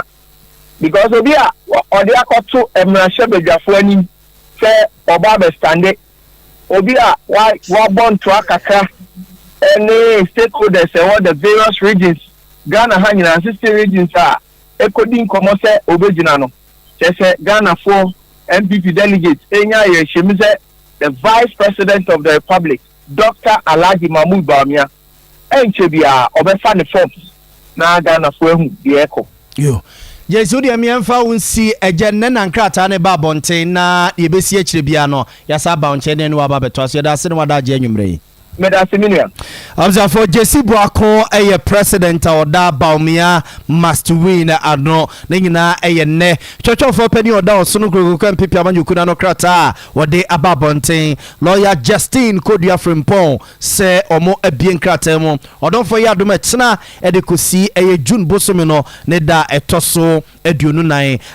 because obi a ɔde akɔto mmarahyɛbadwafoɔ anim sɛ ɔba abɛstande, obi a wa wabɔ ntoa kakra ne stakeholders ɛwɔ the various regions, Ghana ha nyinaa, 60 regions a ɛkɔdi nkɔmmɔ sɛ ɔbɛgyina no, kyerɛ sɛ Ghanafoɔ NPP delegates ɛnya ayerɛhyɛmu sɛ the Vice President of the Republic, Doctor Alhaji Mahmood Bawumia, ɛnkyɛ biara ɔbɛfa ne forms na Ghanafoɔ ahu deɛ ɛkɔ.
Yo. Gyesi, wo deɛ meɛmfa wo nsi ɛgyɛ nnɛ na nkrataa no ba abɔnten na deɛ ɛbɛsi akyire biara no yɛasa aba wo nkyɛn ne ɛne wo aba abɛtoa so. Yɛda ase ne wada agye anwummerɛ yi.
Medase me nua.
Abusuafoɔ, Gyesi Boako yɛ president a ɔda Bawumia Must Win ano. Ne nyinaa yɛ nnɛ. Twɔtwɔfoɔ panin a ɔda Ɔsono Nkurokurokuo MPP amanyɔkuo no ano krataa a wɔde aba abɔnten, Lawyer Justine Kodua Frimpong sɛ wɔn abue nkrataa mu. Ɔdomfoɔ yɛ adom ɛkyena de kɔsi ɛyɛ June bosome no ne da a ɛtɔ so 24,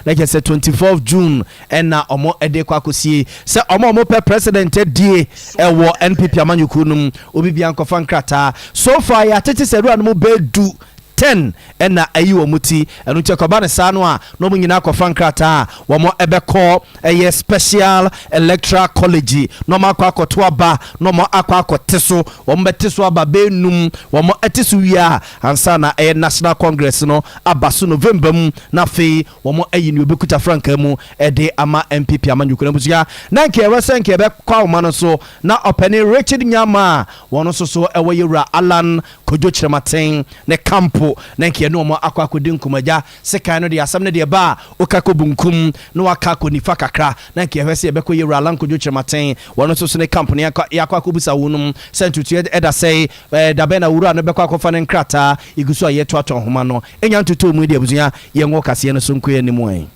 na kyerɛ sɛ 24 June ɛna wɔn de kɔ akɔsie sɛ wɔn a wɔpɛ president adie ɛwɔ NPP amanyɔkuo no mu, obi bia nkɔfa nkrataa. So far yɛatete sɛ awura no mu bɛyɛ du, 10 ɛna ayi wɔn ti. Ɛno nti ɛkɔba ne saa no a na wɔn nyinaa kɔfa nkrataa a wɔn ɛbɛkɔ ɛyɛ Special Electoral College na wɔn akɔ akɔto aba na wɔn akɔ akɔte so. Wɔn bɛte so aba bɛyɛ num. Wɔn ɛte so wie a ansa na ɛyɛ National Congress no aba so November mu, na afei wɔn ayi nea obɛkuta frankaa mu ɛde ama NPP amanyɔkuo no. Abusua, na nka ɛwɔ sɛ nka yɛbɛkɔ ahoma no so na ɔpanin Richard Nyama a wɔn nso so ɛwɔ yɛwura Alan Kojo Kyerematen ne kampo na nka yɛne wɔn akɔ akɔdi nkɔmmɔ. Sekan no deɛ, asɛm no deɛ ba a woka kɔ bunkum na waka akɔ nifa kakra, na nka yɛhwɛ sɛ yɛbɛkɔ yɛwura Alan Kojo Kyerematen wɔn nso so ne camp no, yɛakɔ akɔbusa wɔn nom sɛ ntutuɛ ɛda sɛe dabɛn na wura no bɛkɔ akɔfa ne nkrataa. Yɛgu so a yɛtoatoa nhoma no ɛnya ntotoo mu yi deɛ, abusua, yɛnwɔ kaseɛ no so nkɔ anim ɛ.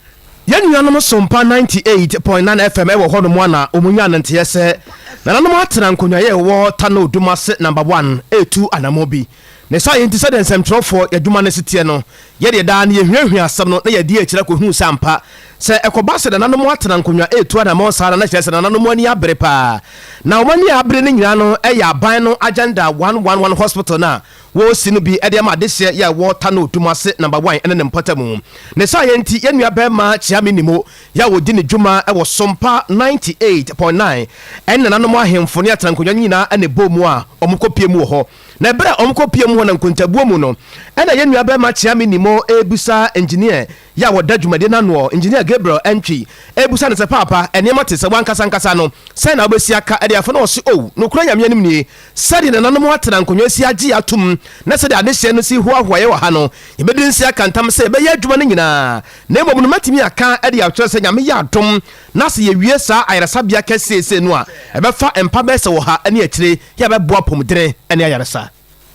Yɛn nuanom Sompa 98.9 FM ɛwɔ hɔnom a na wɔn nya nanteɛ sɛ nananom atena nkonnwa yɛ ɛwɔ Tano Odumase Number 1 ɛretu anammɔn bi. Ne saa yɛ nti, sɛdeɛ nsɛmtwerɛfoɔ yɛadwuma no si teɛ no, yɛdeɛ daa no yɛhuahua asɛm no na yɛadi akyire akɔhunu sɛ ampa sɛ ɛkɔba sɛ nananom atena nkonnwa ɛretu anammɔn saa no, na kyerɛ sɛ nananom ani abere paa. Na wɔn ani a abere no nyinaa no yɛ aban no Agenda 111 Hospital no a wɔresi no bi de ama adehyeɛ yɛ a ɛwɔ Tano Odumase Number 1 ne ne mpɔtamu. Ne saa yɛ nti, yɛn nua barima Kyeame Nimo yɛ a ɔdi ne dwuma wɔ Sompa 98.9 ɛne nananom ahemfo ne atenankonnwa no nyinaa na ɛbɔɔ mu a wɔkɔpie mu wɔ hɔ. Na ɛberɛ a wɔkɔpie mu hɔ na nkontabuo mu no, ɛna yɛn nua barima Kyeame Nimo rebisa engineer yɛ a wɔda dwumadie no anoɔ, Engineer Gabriel Antwi, rebisa no sɛ, Paapa, nneɛma te sɛ w'ankasa ankasa no, sɛn na wobɛsi aka de afa? Na ɔse, Oh, nokorɛ Nyame anim nie, sɛdeɛ nananom atena nkonnwa si agye atom na sɛdeɛ adehyeɛ no si hoahoa yɛ wɔ ha no, yɛbɛdi nse aka ntam sɛ yɛbɛyɛ adwuma no nyinaa. Na mmom no, mɛtumi aka de akyerɛ sɛ Nyame yɛ adom na sɛ yɛwie saa ayaresabea kɛseɛ sei no a, ɛbɛfa mpa bɛyɛ sɛ ɔha ne akyire yɛ a ɛbɛboa apɔmudene ne ayaresa.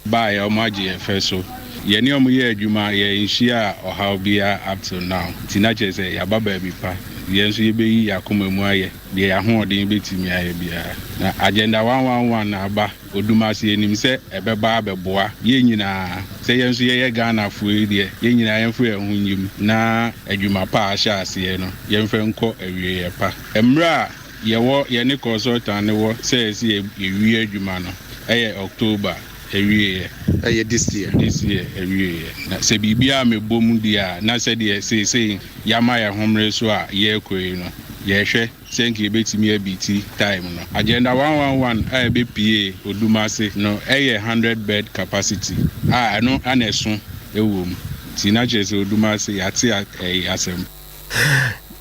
Baeɛ, wɔn agye yɛn fɛ so. Yɛne wɔn yɛ adwuma, yɛnhyiaa ɔhaw biara up till now. Nti na kyerɛ sɛ yɛaba baabi pa. Yɛn nso yɛbɛyi yɛn akoma mu ayɛ deɛ yɛn ahoɔden bɛtumi ayɛ biara. Na Agenda 111 aba Odumase, yɛnim sɛ ɛbɛba abɛboa yɛn nyinaa. Sɛ yɛn nso yɛyɛ Ghanafoɔ yi deɛ, yɛn nyinaa yɛmfa yɛn ho nnyim na adwuma pa a ahyɛ aseɛ no, yɛmfa nkɔ awieeɛ pa. Mmerɛ a yɛwɔ yɛne consultant no wɔ sɛ ɛsɛ yɛwie adwuma no ɛyɛ October awieɛ.
Ɛyɛ this year.
This year awieɛ. Na sɛ biribiara mmɛbɔ mu deɛ a, na sɛdeɛ seesei yɛama yɛn homere so a yɛrekɔ yi no, Yɛrehwɛ sɛ nka yɛbɛtumi abiiti time no. Agenda 111 a ɛbɛpue Odumase no yɛ 100 bed capacity a ɛno na ɛso wɔ mu. Nti na kyerɛ sɛ Odumase yɛate asɛm.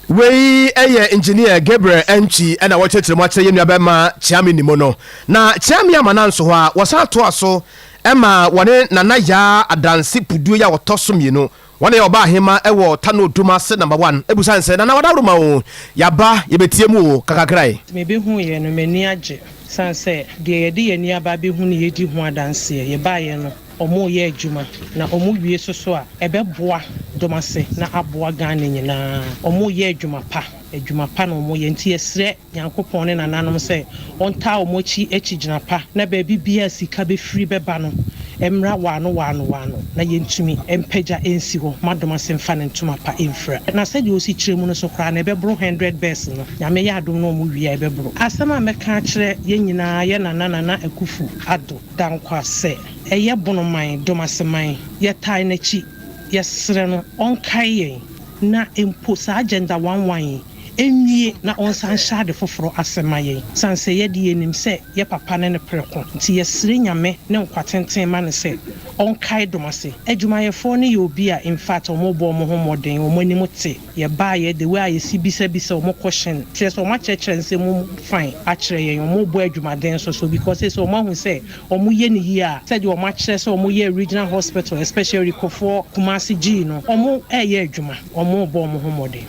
Wei yɛ Engineer Gabriel Antwi na wɔkyerɛkyerɛ mu akyerɛ yɛn nuabarima Kyeame Nimo no. Na Kyeame ama no anso hɔ a, wɔsan toa so ma wɔne Nana Yaa Adanse Puduo yi a ɔtɔ so mmienu, wɔn na ɛyɛ ɔbaa ahemma wɔ Tano Odum ase Number One, bisa no sɛ, Nana Wadaworoma o, yɛaba, yɛbɛtie mu o, kakakra yi.
Mebehuiɛ no, m'ani agye, sane sɛ deɛ yɛde yɛn ani aba abɛhu no yɛdi ho adanseɛ. Yɛbaeɛ no, wɔreyɛ adwuma, na wɔwie nso so a, ɛbɛboa Domase na aboa Ghana nyinaa. Wɔreyɛ adwuma pa, adwuma pa na wɔreyɛ, nti yɛsrɛ Nyankopɔn ne nananom sɛ ɔntaa wɔn akyi akyigyina pa, na baabi biara a sika bɛfiri bɛba no, ɛmmra waano waano waano, na yɛntumi mpagya nsi hɔ ma Domase mfa ne ntoma pa mfira. Na sɛdeɛ ɔsi kyerɛ mu no so koraa no, ɛbɛboro hundred bɛs no. Nyame yɛ adom na wɔwie a, ɛbɛboro. Asɛm a mɛka akyerɛ yɛn nyinaa, yɛ Nana Nana Akuffo Addo Dankwa sɛ, Ɛyɛ Bono man, Domase man, yɛtae n'akyi, yɛsrɛ no ɔnkae yɛn na mpo saa agenda one one yi nwie na ɔnsan nhyɛ ade foforɔ ase ma yɛn, sane sɛ yɛde yɛnim sɛ yɛ papa ne no prɛko nti yɛsrɛ Nyame ne nkwa tenten ma no sɛ ɔnkae Domase adwumayɛfoɔ no yɛ obi a infact wɔn bɔ wɔn ho mmɔden, wɔn anim te. Yɛbaeɛ, the way a yɛsi bisabisa wɔn question, kyerɛ sɛ wɔn akyerɛkyerɛ nsɛm mu fine akyerɛ yɛn, wɔn rebɔ adwumaden nso so because seesei wɔn ahu sɛ wɔn yɛ no yie a, sɛdeɛ wɔn akyerɛ sɛ wɔn yɛ regional hospital especially Kofoɔ, Kumasi gyii no, wɔn reyɛ adwuma, wɔn rebɔ wɔn ho mmɔden.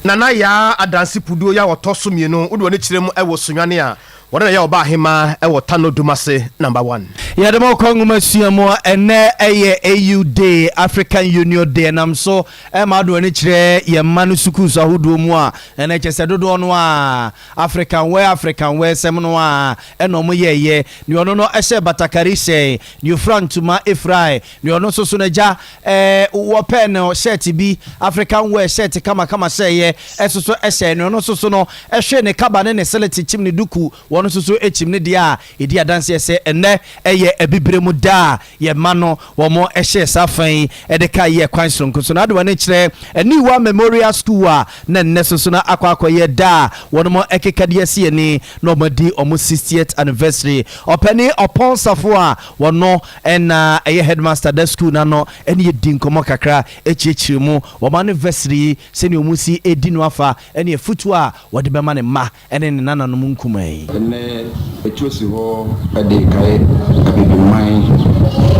Nana Yaa Adanse Puduo yi a ɔtɔ so mmienu, wode w'ani kyerɛ mu wɔ Sunyani a, wɔno na ɛyɛ Ɔbaahemaa wɔ Tano Dumase Number One.
Yɛde mo kɔ nwomasua mu a, ɛnnɛ yɛ AU Day, African Union Day, ɛnam so ma ado ani kyerɛ yɛn mma no sukuus ahodoɔ mu a, ɛnɛ kyerɛ sɛ dodoɔ no ara African wear African wear sɛm no ara ɛna wɔn yɛɛyɛ. Nea ɔno no hyɛɛ batakari hyɛe, nea ofira ntoma firae, nea ɔno nso so no agya ɛɛ wɔpɛɛ no shirt bi, African wear shirt kamakama hyɛeɛ ɛso so hyɛe, nea ɔno nso so no hwee ne kaba ne ne selete kyim ne duku, wɔn nso so kyim ne deɛ a ɛdi adanseɛ sɛ ɛnnɛ ɛyɛ abibire mu da a yɛn mma no wɔhyɛɛ saa fa yi de kae yɛɛ kwan soronko so. Na ade w'ani kyerɛ Aniwa Memorial School a na nnɛ so so na akɔ akɔyɛ da a wɔnom ɛkeka de asi ani na wɔn adi wɔn 60th anniversary. Ɔpanin Ɔpɔn Safo a wɔno na ɛyɛ headmaster da school no ano ne yɛ di nkɔmmɔ kakra kyerɛkyerɛ mu wɔn anniversary yi sɛnea wɔn si di no afa ne afutuo a wɔde bɛma ne mma ne ne nananom nkumaa yi.
Ɛnnɛ, yɛatu asi hɔ de rekae Abibiman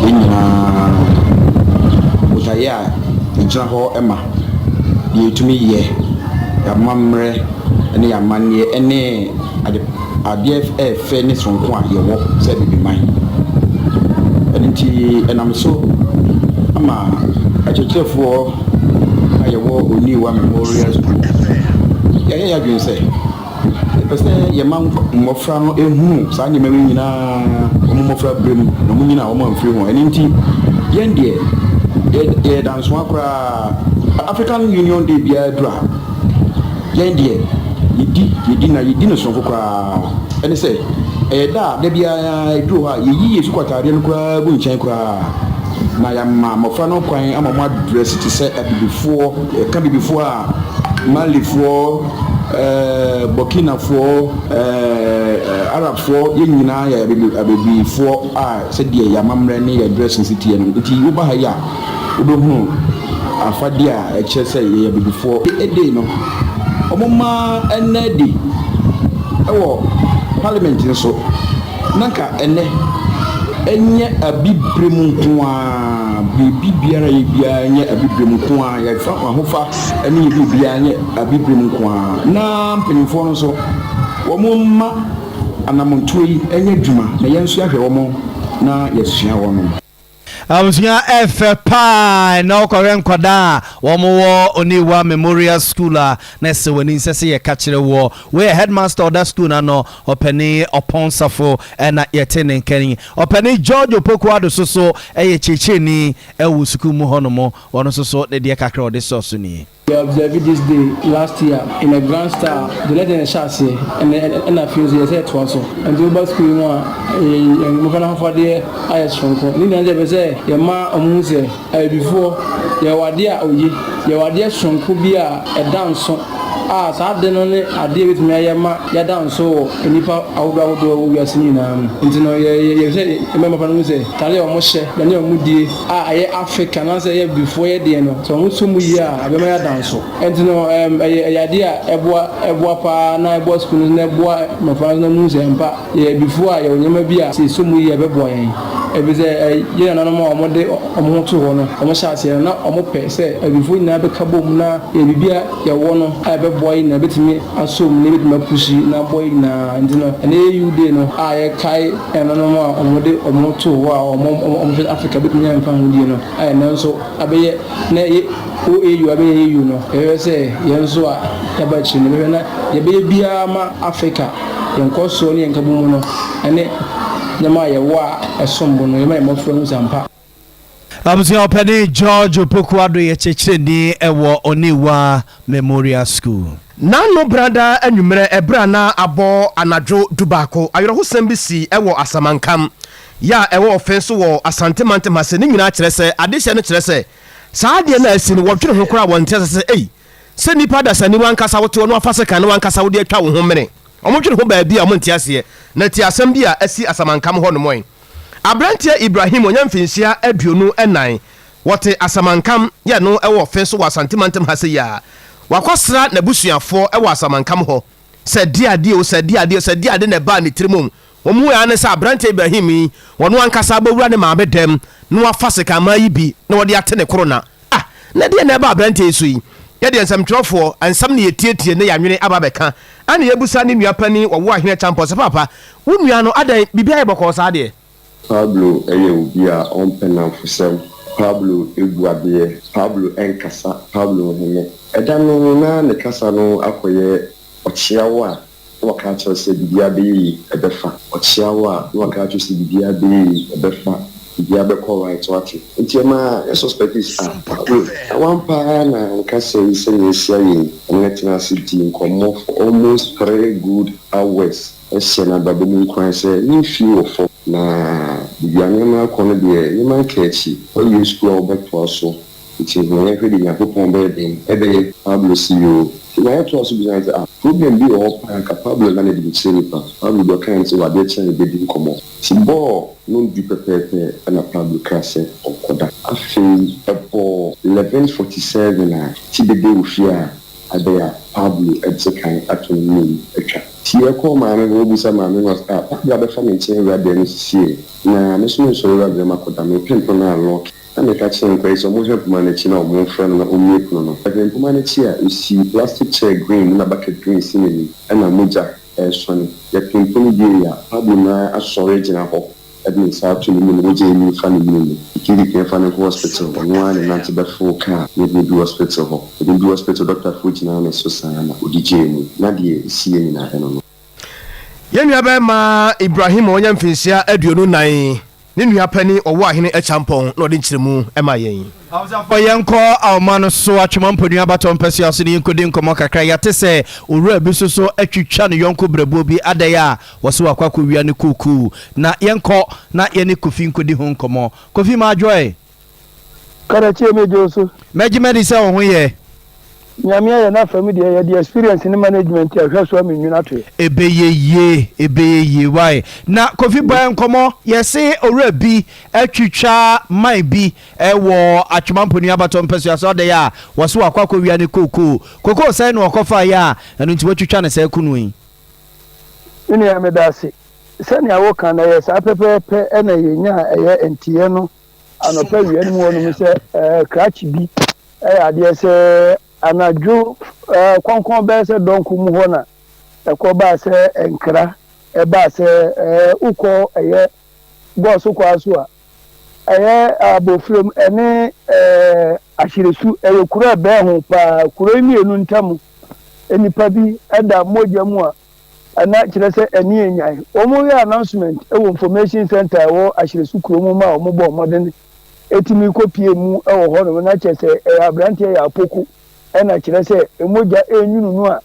yɛn nyinaa botaeɛ a yɛgyina hɔ ma, deɛ yɛtumi yɛ, yɛn amammerɛ ne yɛn amanneɛ ne ade adeɛ ɛɛfɛ ne sononko a yɛwɔ sɛ Abibiman. Ɛno nti ɛnam so ama akyerɛkyerɛfoɔ a yɛwɔ Oniwa Memorial School, yɛayɛ yɛn adwene sɛ yɛpɛ sɛ yɛma mmɔfra no hunu saa nneɛma yi nyinaa wɔn mmɔfra berɛ mu na wɔn nyina wɔn amfiri ho. Ɛno nti yɛn deɛ yɛyɛ dansoa koraa. African Union Day biara duru a, yɛn deɛ yɛdi yɛdi na yɛdi no sononko koraa. Ɛne sɛ ɛyɛ da a da biara ɛduru hɔ a yɛyi yɛn sukuu ataadeɛ no koraa gu nkyɛn koraa. Na yɛama mmɔfra no kwan ama wɔn adrɛse te sɛ abibifoɔ. Yɛka abibifoɔ a, Malifoɔ, ɛɛ Burkinafoɔ, ɛɛ Arabfoɔ, yɛn nyinaa yɛ abibifoɔ a sɛdeɛ yɛn amammerɛ ne yɛn dressing si teɛ no. Nti woba ha yi a, wobɛhunu afadeɛ a ɛkyerɛ sɛ yɛyɛ abibifoɔ. Day no, wɔma ɛnna adi wɔ parliament nso. Na nka ɛnnɛ, ɛnyɛ Abibirem nko ara, biribi biara a yɛyɛ biara nyɛ Abibirem nko ara, yɛfa ahofa ne yɛ biribiara nyɛ Abibirem nko ara. Na mpanimfoɔ no nso, wɔmma anammɔntuo yi nyɛ adwuma na yɛn nso yɛahwɛ wɔn na yɛasua wɔn.
Abusua ɛfɛ paa ɛnɛ wokɔhwɛ nkwadaa a wɔn wɔ Oniwa Memorial School a na ɛsɛ w'ani nsɛ sɛ yɛka kyerɛ woɔ. Wei yɛ headmaster ɔda school no ano ɔpanin Ɔpɔn Safo ɛna yɛte ne nka yi. Ɔpanin George Opoku Addo so so ɛyɛ kyerɛkyerɛni ɛwɔ sukuu mu hɔ nom ɔno nso so ne deɛ kakra ɔde sɔɔ so nie.
We observe this day last year in a grand style de na ɛna ɛhyɛ aseɛ ɛna ɛna afei nso yɛsɛ ɛtoa so nti woba sukuu yi mu a yɛn mmɔfra no ahofadeɛ ayɛ soronko ne nyinaa sɛ yɛpɛ sɛ yɛma wɔn hu sɛ abibifoɔ yɛwɔ adeɛ a oye yɛwɔ adeɛ soronko bi a ɛda nso. a saa ade no ne adeɛ a ɛbɛtumi ayɛ ma yɛada nso wɔ nnipa ahodoɔ ahodoɔ a ɛwɔ wiase no nyinaa mu. Nti no yɛ yɛ yɛpɛ sɛ yɛma mmɔfra no hu sɛ tadeɛ a wɔhyɛ, aduane a wɔdie a ɛyɛ Africa anaasɛ ɛyɛ abibifoɔ yɛ deɛ no, sɛ wɔsɔ mu yie a ɛbɛma yɛada nso. Nti no ɛɛm ɛyɛ ɛyɛ adeɛ a ɛboa ɛboa pa ara na ɛboa sukuu no nso na ɛboa mmɔfra no nso na wɔhu sɛ ampa Yɛyɛ Abibifo a yɛwɔ nneɛma bi a sɛ yɛsɔ mu yie a ɛbɛboa yɛn. Efisɛ yɛn nananom a wɔde wɔn ho too hɔ no, wɔhyɛɛ aseɛ no, na wɔpɛ sɛ Abibifo nyinaa bɛka bom na yɛn biribi a yɛwɔ no a ɛbɛboa yɛn nyinaa bɛtumi asɔ mu na yɛbɛtumi apushi na aboa yɛn nyinaa. Nti no, ɛnnɛ yɛ U Day no a yɛkae yɛn nananom a wɔde wɔn ho too hɔ a wɔhwɛ sɛ Africa bɛtumi anya mfahodie no a ɛnnɛ nso abɛyɛ na ɛyɛ OAU abɛyɛ AU no, yɛhwehwɛ sɛ yɛn nso a yɛaba akyiri no, yɛbɛhwɛ na yɛbɛyɛ biara ma Africa yɛn nkɔsoɔ ne yɛn nkabom no ne nneɛma a yɛwɔ a ɛsom bo no, yɛma yɛn mmɔfra hu sɛ ampa.
Abusua ɔpanin George Opoku Addo yɛ kyerɛkyerɛni wɔ Oniwa Memorial School.
N'ano brada anwummerɛ ɛberɛ a na abɔ anadwo dubaako, awerɛhosɛm bi sii wɔ Asamankam, yɛ a ɛwɔ Ɔfɛn so wɔ Asante mantam ha sɛ ne nyinaa kyerɛ sɛ adehyɛ no kyerɛ sɛ saa adeɛ no a asi no wɔdwene ho koraa wɔnte ase sɛ ei sɛ nnipa adasani w'ankasa wote hɔ na wafa sekan na w'ankasa wode atwa wo ho mene. Wɔdwene ho baabi a wɔnte aseɛ. Na tie asɛm bi a asi Asamankam hɔ nom ɛ. Aberanteɛ Ibrahim ɔnya mfinhyia 24, wɔte Asamankam yɛ no wɔ ɔfe so wɔ Asante mantam ha sei a, wakɔsra n'abusuafoɔ wɔ Asamankam hɔ. Sɛ deɛ adeɛ o, sɛ deɛ adeɛ o, sɛ deɛ ade na ɛbaa ne tirim o, wɔn hui ara ne sɛ aberanteɛ Ibrahim yi, ɔno ankasa abɛwura ne maame dɛm na wafa sekanman yi bi na ɔde ate ne korona. Ah, na ɛdeɛn na ɛba aberanteɛ yi so yi? Yɛdeɛ nsɛmtwerɛfoɔ, nsɛm na yɛtietie na yɛanwene aba abɛka. Ɛna yɛbisa ne nua panin Ɔwo Ahene Acheampong sɛ, Paapa, wo nua no, adɛn, biribi ayɛ bɔkɔɔ saa deɛ?
Pablo yɛ obi a ɔmpɛ nnamfosɛm. Pablo bu adeɛ. Pablo nkasa. Pablo nhome. Ɛda no, na ne kasa no akɔyɛ ɔkyea wo a, na waka akyerɛ wo sɛ biribiara bɛyɛ yie, ɛbɛfa. Ɔkyea wo a, na waka akyerɛ wo sɛ biribiara bɛyɛ yie, ɛbɛfa, biribiara bɛkɔ right, woate. Nti ɛmaa yɛ suspectee sɛ, ah, Pablo, na wampa ara na wo kasa yi sɛnea asi ayɛ yi. Ɔne no tenaa ase dii nkɔmmɔ for almost three good hours, hyɛɛ no abrabɔ mu nkuran sɛ ne mfie wɔ fam, na baabi a nneɛma rekɔ no deɛ, nneɛma nka akyi. Woawie sukuu a wobɛtoa so. Ntsi hɔn yɛnhwɛ dɛ Nyankopɔn bɛyɛ dɛn bɛyɛ. Pablo se yoo. Ntsi ma yɛtoa so bisa no sɛ, ah, problem bi wɔ hɔ paa nka Pablo nna no adi nkyerɛ nipa. Pablo deɛ ɔkae ne sɛ wɔ adeɛ kye a yɛbɛdi nkɔmmɔ. Ntsi bɔɔl no ndu pɛpɛɛpɛ na Pablo kaa sɛ ɔnkɔda. Afei ɛbɔɔ 11:47 a ti dede wɔ fie a adɛn a Pablo dze kan ato ne mu atwa. Ntsi yɛkɔɔ maame hɔ, obisa maame no ɔse ah, Pablo abɛfa me nkyɛn awura dan mu sisiei na me so mennsɔre awura dan mu akɔda, mepɛ mpono no alɔɔke. Na meka kyerɛɛ nkoa yi sɛ wɔnhwɛ mpoma no akyi na wɔmfrɛ no na ɔmmue pono no. Ɔhwɛɛ mpoma no akyi a, ɔsii plastic chair green mu na bucket green si n'anim, ɛnna mogya resɔne. Yɛpem pono wiei a, Pablo no ara asɔre agyina hɔ de ne nsa ato ne mu na mogya renyin fa ne mene mu. Yɛkekeke yɛmfa no nkɔ hospital, ɔno ara na ɛnante bɛforo kaa na yɛde no duu hospital hɔ. Yɛde no duu hospital, dɔktafoɔ gyinaa ne so saa na ɔde gyee mu. Na deɛ ɛsiiɛ nyinaa, ɛno no.
Yɛn nuabarima Ibrahim a wanya mfinhyia 24, ne nua panin Ɔwɔ Ahene Acheampong na ɔde nkyerɛmu ma yɛn.
Abusuafoɔ yɛnkɔ ahoma no so Atwema Mponua Abatɔ mpɛsoa so na yɛnkɔdi nkɔmmɔ kakra. Yɛate sɛ owura bi nso so atwitwa ne yɔnko berɛboɔ bi adɛn a wɔse wakɔ akɔwia ne kuukuu. Na yɛnkɔ na yɛne Kofi nkɔdi ho nkɔmmɔ. Kofi Madwoe.
Karakyie me gye wo so.
Mɛgye madi sɛ wo ho yɛ.
Nyame ayɛ n'afa mu deɛ yɛde experience ne management ahwɛ so ama nwunu ato yɛ.
Ɛbɛyɛ yie, ɛbɛyɛ yie wai. Na Kofi bɔ yɛn nkɔmmɔ, yɛse owura bi atwitwa man bi wɔ Atwoma Mponua Abatɔ mpasua so adɛn a wɔse wakɔ akɔwia ne kookoo. Kokoo sɛn na ɔkɔfaeɛ a ɛno nti watwitwa no saa kunu yi?
Me nua meda ase. Sɛnea woka no ɛyɛ saa pɛpɛɛpɛ na yɛnyaa ɛyɛ nteɛ no anɔpa awia no mu hɔnom sɛ ɛɛ krakye bi ɛyɛ adeɛ sɛ anadwo ɛɛ kɔnkɔn bɛyɛ sɛ dɔnko mu hɔ na ɛkɔ baa sɛ nkra ɛbaa sɛ ɛɛ wokɔ ɛyɛ gɔɔso kɔ so a ɛyɛ abɔfrem ɛne ɛɛ ahyeresu ɛyɛ kuro ɛbɛn ho paa kuro yi mmienu ntam nnipa bi ɛda mogya mu a Ɛna kyerɛ sɛ ɛne yɛn nyae. Wɔn yɛ announcement wɔ information center a ɛwɔ Ahyereso kuro mu ma wɔn bɔɔ mmɔden tumi kɔ pie mu wɔ hɔ nom na kyerɛ sɛ ɛyɛ abranteɛ yɛ apoko ɛna kyerɛ sɛ mogya ɛnwunu no a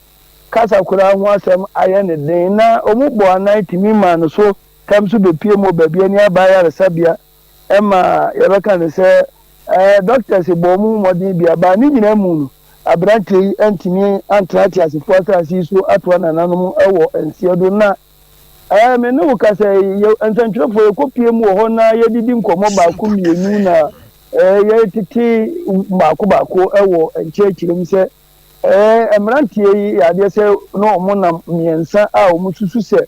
kasa koraa ho asɛm ayɛ ne den na wɔn bɔɔ anan tumi maa no so tɛm so bɛ pie mu wɔ baabi ani aba ayaresabea ɛma yɛbɛka no sɛ ɛɛ doctors bɔɔ wɔn ho mmɔden bi aba ne nyinaa mu no. Aberanteɛ yi antumi antena ateasefoɔ asase yi so atoa nananom wɔ nseɛ do na ɛɛ me ne wo kasa yi yɛ nsɛntwerɛfoɔ yɛkɔpie mu wɔ hɔ na yɛdidi nkɔmmɔ baako mmienu na ɛɛ yɛtete baako baako wɔ nkyerɛkyerɛ mu sɛ ɛɛ mmeranteɛ yi yɛ adeɛ sɛ na wɔn nam mmiɛnsa a wɔn susu sɛ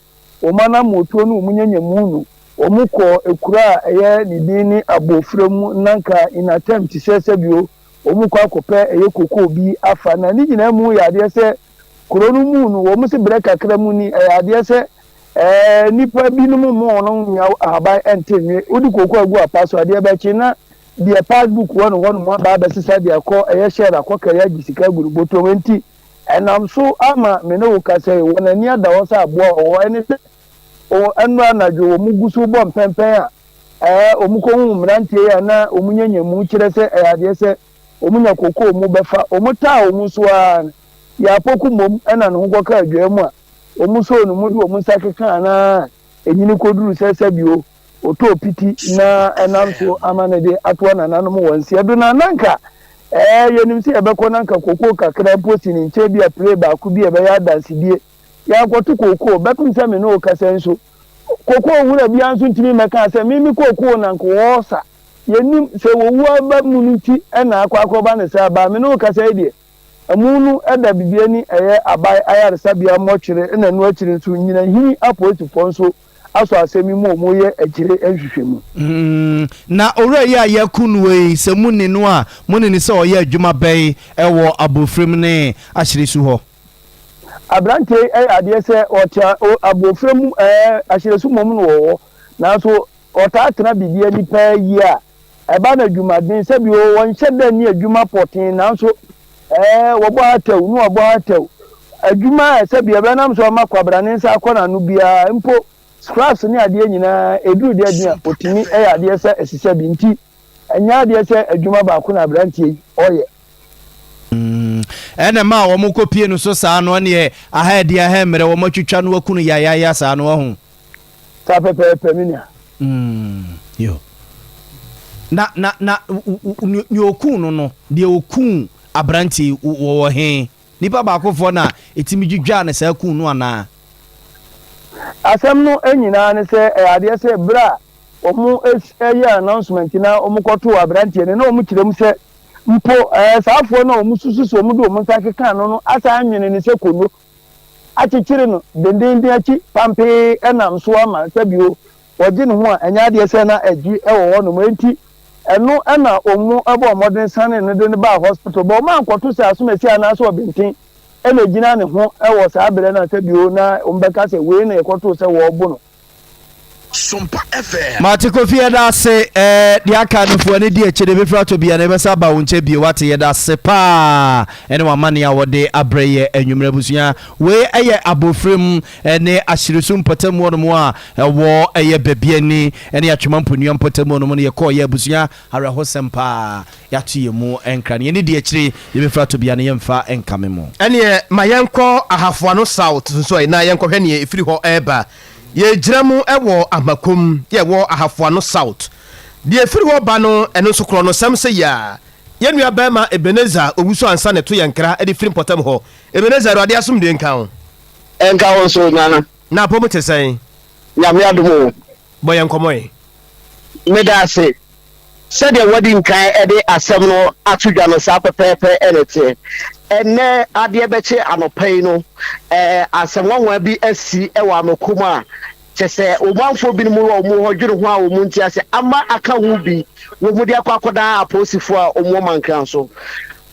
wɔn anammɔtuo ne wɔn nyanyamu no wɔn kɔɔ ekuro a ɛyɛ ne din ne Abofra mu nanka in attempt sɛ sɛbio Wɔn kɔ akɔpɛ ɛyɛ kokoo bi afa na ne nyinaa mu yɛ adeɛ sɛ kuro no mu no wɔn se berɛ kakra mu ni ɛyɛ adeɛ sɛ ɛɛ nnipa binom mmo wɔn nya ahaban ɛnte nwe wode kokoo agu apa so adeɛ bɛkye na deɛ passbook wɔ no hɔ nom aba abɛsesa de akɔ ɛyɛ shell akɔ kari agye sika agu no bɔtɔm enti ɛnam so ama me ne wo kasa yi wɔn ani ada hɔ sɛ aboa wɔ hɔ ɛne sɛ ɛno anadwo wɔn gu so bɔ mpɛmpɛn a Ɛɛ, wɔkɔhuu mmeranteɛ yi a na wɔnya nyamu kyerɛ sɛ ɛyɛ adeɛ sɛ wɔnya kokoo mu bɛfa. Wɔtaa wɔn so ara no, Yaapoku mmom na ne ho kɔkaa dwaa mu a wɔsɔɔ ne mu de wɔn nsa kekaa no ara a ɛnyini kɔduruu sɛ sɛbio ɔtɔɔ piti na ɛnam so ama no de atoa nananom wɔn nseɛ do. Na na anka ɛɛ, yɛnim sɛ yɛbɛkɔ na anka kokoo kakra mpo si ne nkyɛn bi a pire baako bi a ɛbɛyɛ adansedie. Yɛankɔto kokoo bɛpem sɛ me ne wo kasa yi nso. Kokoo wura biara nso ntumi mmɛkaa sɛ, Me me kokoo na anka wɔresa. Yɛnnim, sɛ owu aba mu no nti na akɔ akɔba no saa. Baa me ne wo kasa yi deɛ, amu no da Bibiani ɛyɛ Abae Ayaresabea mmɔtwere na ɛno akyiri nso Nyinahini apolisifoɔ nso asɔ asɛm yi mu a wɔreyɛ akyire nhwehwɛmu.
Mm, na owura yi a yɛako no yi, sɛ monni no a, mone no sɛ ɔyɛ adwuma bɛn wɔ Abofrem ne Ahyeresu hɔ?
Aberanteɛ yi yɛ adeɛ sɛ ɔte abɔfra mu ɛɛ ahyerɛso mmom na ɔwɔ hɔ nanso ɔtaa tena biribi ani paa yie a ɛba no adwumaden sɛbi o wɔnhyɛ da nni adwuma pɔtee nanso ɛɛ wɔbɔ atɛw ne wɔbɔ atɛw adwuma a sɛbi ɛbɛnam so ama kwabra ne nsa akɔ n'ano biara mpo scraps ne adeɛ nyinaa ɛduru deɛ den a ɔtumi yɛ adeɛ sɛ ɛsesɛ bi nti Ɛnyɛ adeɛ sɛ adwuma baako na aberanteɛ yi ɔyɛ.
Ɛna ɛmaa wɔn kɔ pie no so saa no ɛneɛ aha ɛdeɛ aha mmerɛ wɔn atwitwa no aku no yayaya saa no wahu.
Saa pɛpɛɛpɛ me nua.
Yo. Na na na nea okuu no no deɛ okuu aberanteɛ yi wɔwɔ he? Nipa baakofoɔ na ɛtumi dwidwaa no saa kuu no anaa?
Asɛm no nyinaa ne sɛ ɛyɛ adeɛ sɛ berɛ a wɔyɛɛ announcement na wɔkɔtoo aberanteɛ no na wɔkyerɛ mu sɛ mpo ɛɛ saa afoɔ no a wɔsusu sɛ wɔde wɔn nsa keka no no asan anwene no sɛ konno akyekyere no dendeenden akyi pampee ɛnam so ama sɛbio wɔgye ne ho a ɛnyɛ adeɛ sɛ na ɛgye wɔ hɔnom enti ɛno ɛna wɔn bɔɔ mmɔden sanee no de no baa hospital bɔ wɔn ankɔto sɛ asomasi anaasɛ ɔbenten ɛna egyina ne ho wɔ saa berɛ no a sɛbio na wɔbɛka sɛ wei na yɛkɔtoo sɛ wɔrebo no.
Sompa FM.
Mate Kofi yɛda ase eh, deɛ aka no fo ani di akyire bɛfiri atɔ bia na yɛbɛsa aba wo nkyɛn bio wate yɛda ase paa ɛne w'amane a wɔde abrɛ yɛ anwummerɛ abusua wei ɛyɛ abofrem ne ahyeresu mpɔtam hɔ nom a ɛwɔ ɛyɛ Babiani ɛne Atwema Mponua mpɔtam hɔ nom no yɛkɔɔ yɛ abusua awerɛhosɛm paa Yɛato yɛn mu nkra no, yɛn di akyire, yɛbɛfiri atɔ bia no, yɛmfa nkame mo.
Ɛneɛ ma yɛnkɔ Ahafoano South nso ɛ na yɛnkɔhwɛ neɛ ɛfiri hɔ reba. Yɛgyina mu wɔ Amakom yɛ ɛwɔ Ahafoano South. Deɛ ɛfiri hɔ ba no, ɛno nso korɔnosɛm sɛ yi a. Yɛn nua barima Ebenezer Owusu Ansah na ɛto yɛn nkra de firi mpɔtam hɔ. Ebenezer, Awurade asomdwoeɛ nka wo.
Ɛnka wo nso, Nana.
Na apɔmu te sɛn?
Nyame adom o.
Bɔ yɛn nkɔmmɔ ɛ.
Meda ase. Sɛdeɛ woadi nkan de asɛm no ato dwa no, saa pɛpɛɛpɛ na ɛteɛ. Ɛnnɛ adeɛ bɛkye anɔpa yi no, asɛm nwanwa bi asi wɔ Amokom a kyerɛ sɛ ɔmanfoɔ binom wɔ wɔn hɔ dwene ho a wɔn nte ase ama aka ho bi wɔn de akɔ akɔdan apolisifoɔ a wɔn wɔ Mankran so.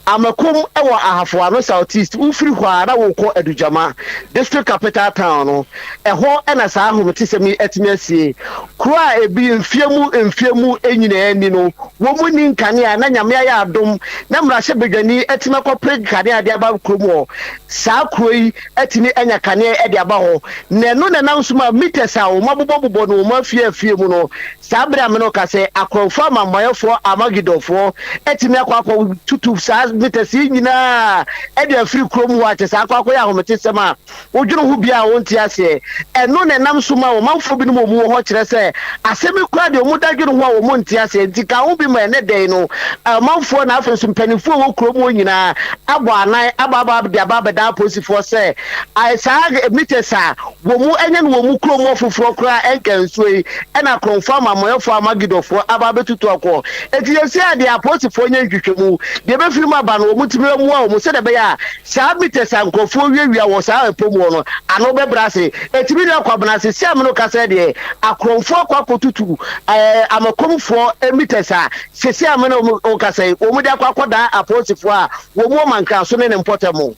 Amakom wɔ Ahafo Ano South East, wofiri hɔ a na wokɔ Adugyama, district capital town no, ɛhɔ na saa ahometesɛm yi atumi asie. Kuro a ebi mfeɛ mu mfeɛ mu nyinaa ni no, wɔn nni nkanea na Nyame ayɛ adom na mmarahyɛbadwani atumi akɔpere nkanea de aba kurom hɔ. Saa kuro yi atumi anya kanea de aba hɔ na ɛno na ɛnam so ma meters a wɔn abobɔbobɔ no wɔn afie afie mu no Saa bere a me ne wo kasa yi, akorɔmfoɔ amammuayɛfoɔ Armagedonfoɔ atumi akɔ akɔtutu saa
meters yi nyinaa de afiri kurom hɔ a kyɛ sɛ akɔ akɔyɛ ahometesɛm a wodwene ho biara a wonte aseɛ. Ɛno na ɛnam so ma ɔmanfoɔ binom a wɔwɔ hɔ kyerɛ sɛ asɛm yi koraa deɛ wɔda dwene ho a wɔnte aseɛ nti ka ho bi ma ɛnnɛ da yi no ɔmanfoɔ na afei nso mpanimfoɔ a ɛwɔ kurom hɔ nyinaa abɔ anan aba aba de aba abɛdan apolisifoɔ sɛ saa meters a wɔn anya no wɔn mu kurom hɔ foforɔ koraa ɛnka nsuo yi ɛna akorɔmfoɔ amamɔyɛfoɔ Amagedɔfoɔ aba abɛtutu akɔ. Enti seesei a deɛ apolisifoɔ nyɛ nhwehwɛmu deɛ ɛbɛfiri mu aba no wɔtumi mmoa wɔn sɛdeɛ ɛbɛyɛ a Saa meters a nkurɔfoɔ wiawia wɔ saa ɛpɔ mu hɔ no, ano bɛbrɛ ase. Ɛtumi de akɔ abena ase. Sei a me ne wo kasa yi deɛ, akorɔmfoɔ akɔ akɔtutu ɛɛ Amakomfoɔ meters a seesei a me ne wo kasa yi, wɔde akɔ akɔdan apolisifoɔ a wɔn wɔ Mankraso ne ne mpɔtam.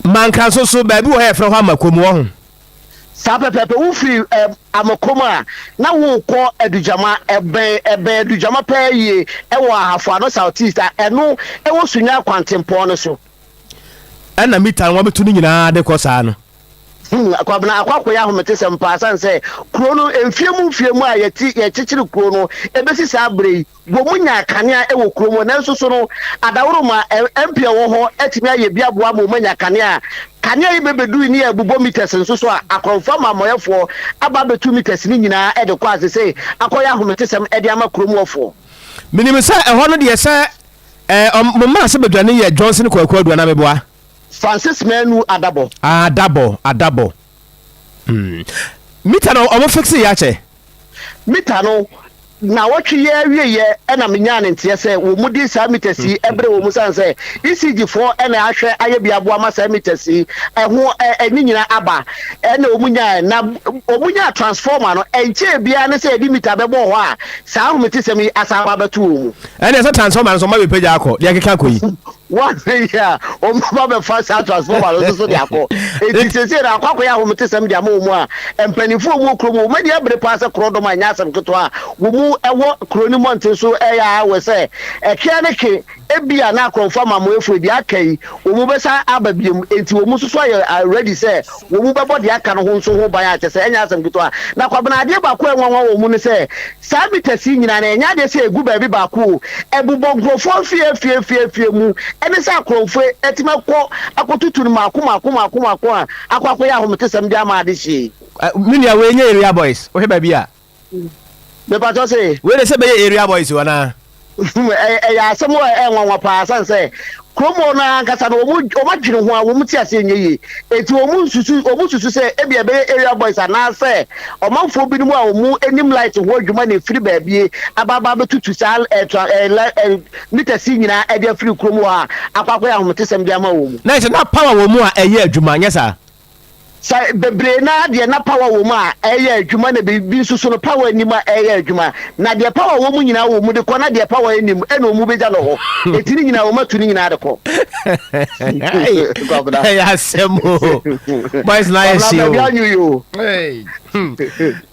Mankraso so, baabi wɔ hɔ a yɛfrɛ hɔ Amakom, wɔ ho?
Saa pɛpɛɛpɛ, wofiri ɛɛ Amakom a, na worekɔ Adugyama, ɛbɛn ɛbɛn Adugyama paa yie, ɛwɔ Ahafo Ano South East a ɛno ɛwɔ Sunyani kwantempɔn no so.
Ɛna mita no wɔabɛtu no nyinaa de kɔ saa no.
Hmm, Kwabena, akɔ akɔyɛ ahometesɛm paa, sane sɛ kuro no mfie mu mfie mu a yɛte yɛkyekyere kuro no ɛbɛsi saa berɛ yi, Wɔnyaa kanea wɔ kurom hɔ, nanso so no adaworoma MP a ɔwɔ hɔ atumi ayɛ bi aboa ma wɔanya kanea? Kanea yi bɛbɛdui ne yɛrebobɔ meters nso so a, akorɔmfoɔ amamɔyɛfoɔ aba abɛtu meters no nyinaa de kɔ a sesei akɔyɛ ahometesɛm de ama kurom hɔfoɔ.
Menim sɛ ɛhɔ no deɛ sɛ eh, mo mmarahyɛbadwani yɛ Johnson Kwaku Adu anaa meboa?
Francis Manu Adabɔ.
Ah, Adabɔ, Adabɔ. Hmm. Meter no ɔmo fixe yɛ akyɛ?
Meter no, Nnawɔtwe yi awieɛ na menyaa ne nteɛ sɛ wɔn de saa meters yi brɛ wɔn sane sɛ ECG foɔ na ahwɛ ayɛ bi aboa ma saa meters yi ɛho ne nyina aba ɛna wɔn nyaɛ na wɔn nyaa transformer no ɛnkyɛɛ biara ne sɛ yɛde meter bɛbɔɔ hɔ a saa ahometesɛm yi asan aba abɛto wɔn mu.
Ɛneɛ sɛ transformer no nso wɔn abɛpagya akɔ deɛ ɛkeka kɔ yi.
Woahwɛ yie a, wɔbɛba abɛfa saa transformer no nso so de akɔ. Enti seesei no, akɔ akɔyɛ ahometesɛm de ama wɔn a mpanimfoɔ a wɔwɔ kurom hɔ. Wɔn ani abere paa sɛ korɔdɔm a ɛnyɛ asɛm ketewa a wɔn wɔ kuro no mmɔnten so reyɛ ara wɔ sɛ ɛkea ne ke, ebia na akorɔmfoɔ amammoɛfoɔ yi, deɛ aka yi, wɔn bɛsan aba biom. Enti wɔn nso so ayɛ ready sɛ wɔn bɛbɔ deɛ aka no ho nso ho ban a kyerɛ sɛ ɛnyɛ asɛm ketewa. Na Kwabena, adeɛ baako a ɛnwanwa wɔ mu ne sɛ, Saa meters yi nyinaa no, ɛnyɛ adeɛ sɛ ɛgu baabi baako o, ɛbobɔ nkurɔfoɔ afie afie afie afie mu, ɛne sɛ akorɔmfoɔ atumi akɔ akɔtutu no mmaako mmaako mmaako mmaako a akɔ akɔyɛ ahometesɛm de ama adehyeɛ yi.
Me nua wei nyɛ area boys wohwɛ baabi a.
Mepatɔ se.
Wei de sɛ bɛyɛ area boys o anaa.
Ɛyɛ asɛm a ɛyɛ nwanwa paa sane sɛ kurom hɔ no ankasa no wɔn adwene ho a wɔn ti aseɛ nyɛ yie eti wɔn nsusu wɔn susu sɛ ebi ɛbɛyɛ area boys anaasɛ ɔmanfoɔ binom a wɔn anim light ho adwuma na efiri baabi aba aba abɛtutu saa ɛɛ ɛɛ ɛɛ meters yi nyinaa ɛde afiri kurom hɔ a akɔ akɔyɛ ahometesɛm de ama wɔn.
Na ɛsɛ na power wɔ mu a ɛyɛ adwuma nyɛ saa.
Sɛ bebree no ara deɛ na power wɔ mu a ɛyɛ adwuma na biribi nso so no power nnim a ɛyɛ adwuma. Na deɛ power wɔ mu nyinaa wɔn de kɔ na deɛ power nnim ɛna wɔn bɛgya no hɔ. Enti ne nyinaa wɔn atu ne nyinaa de kɔ.
Kwabena. Ɛyɛ asɛm o. Boys na ayɛ hye o.
Kwabena baabi anwo yi o.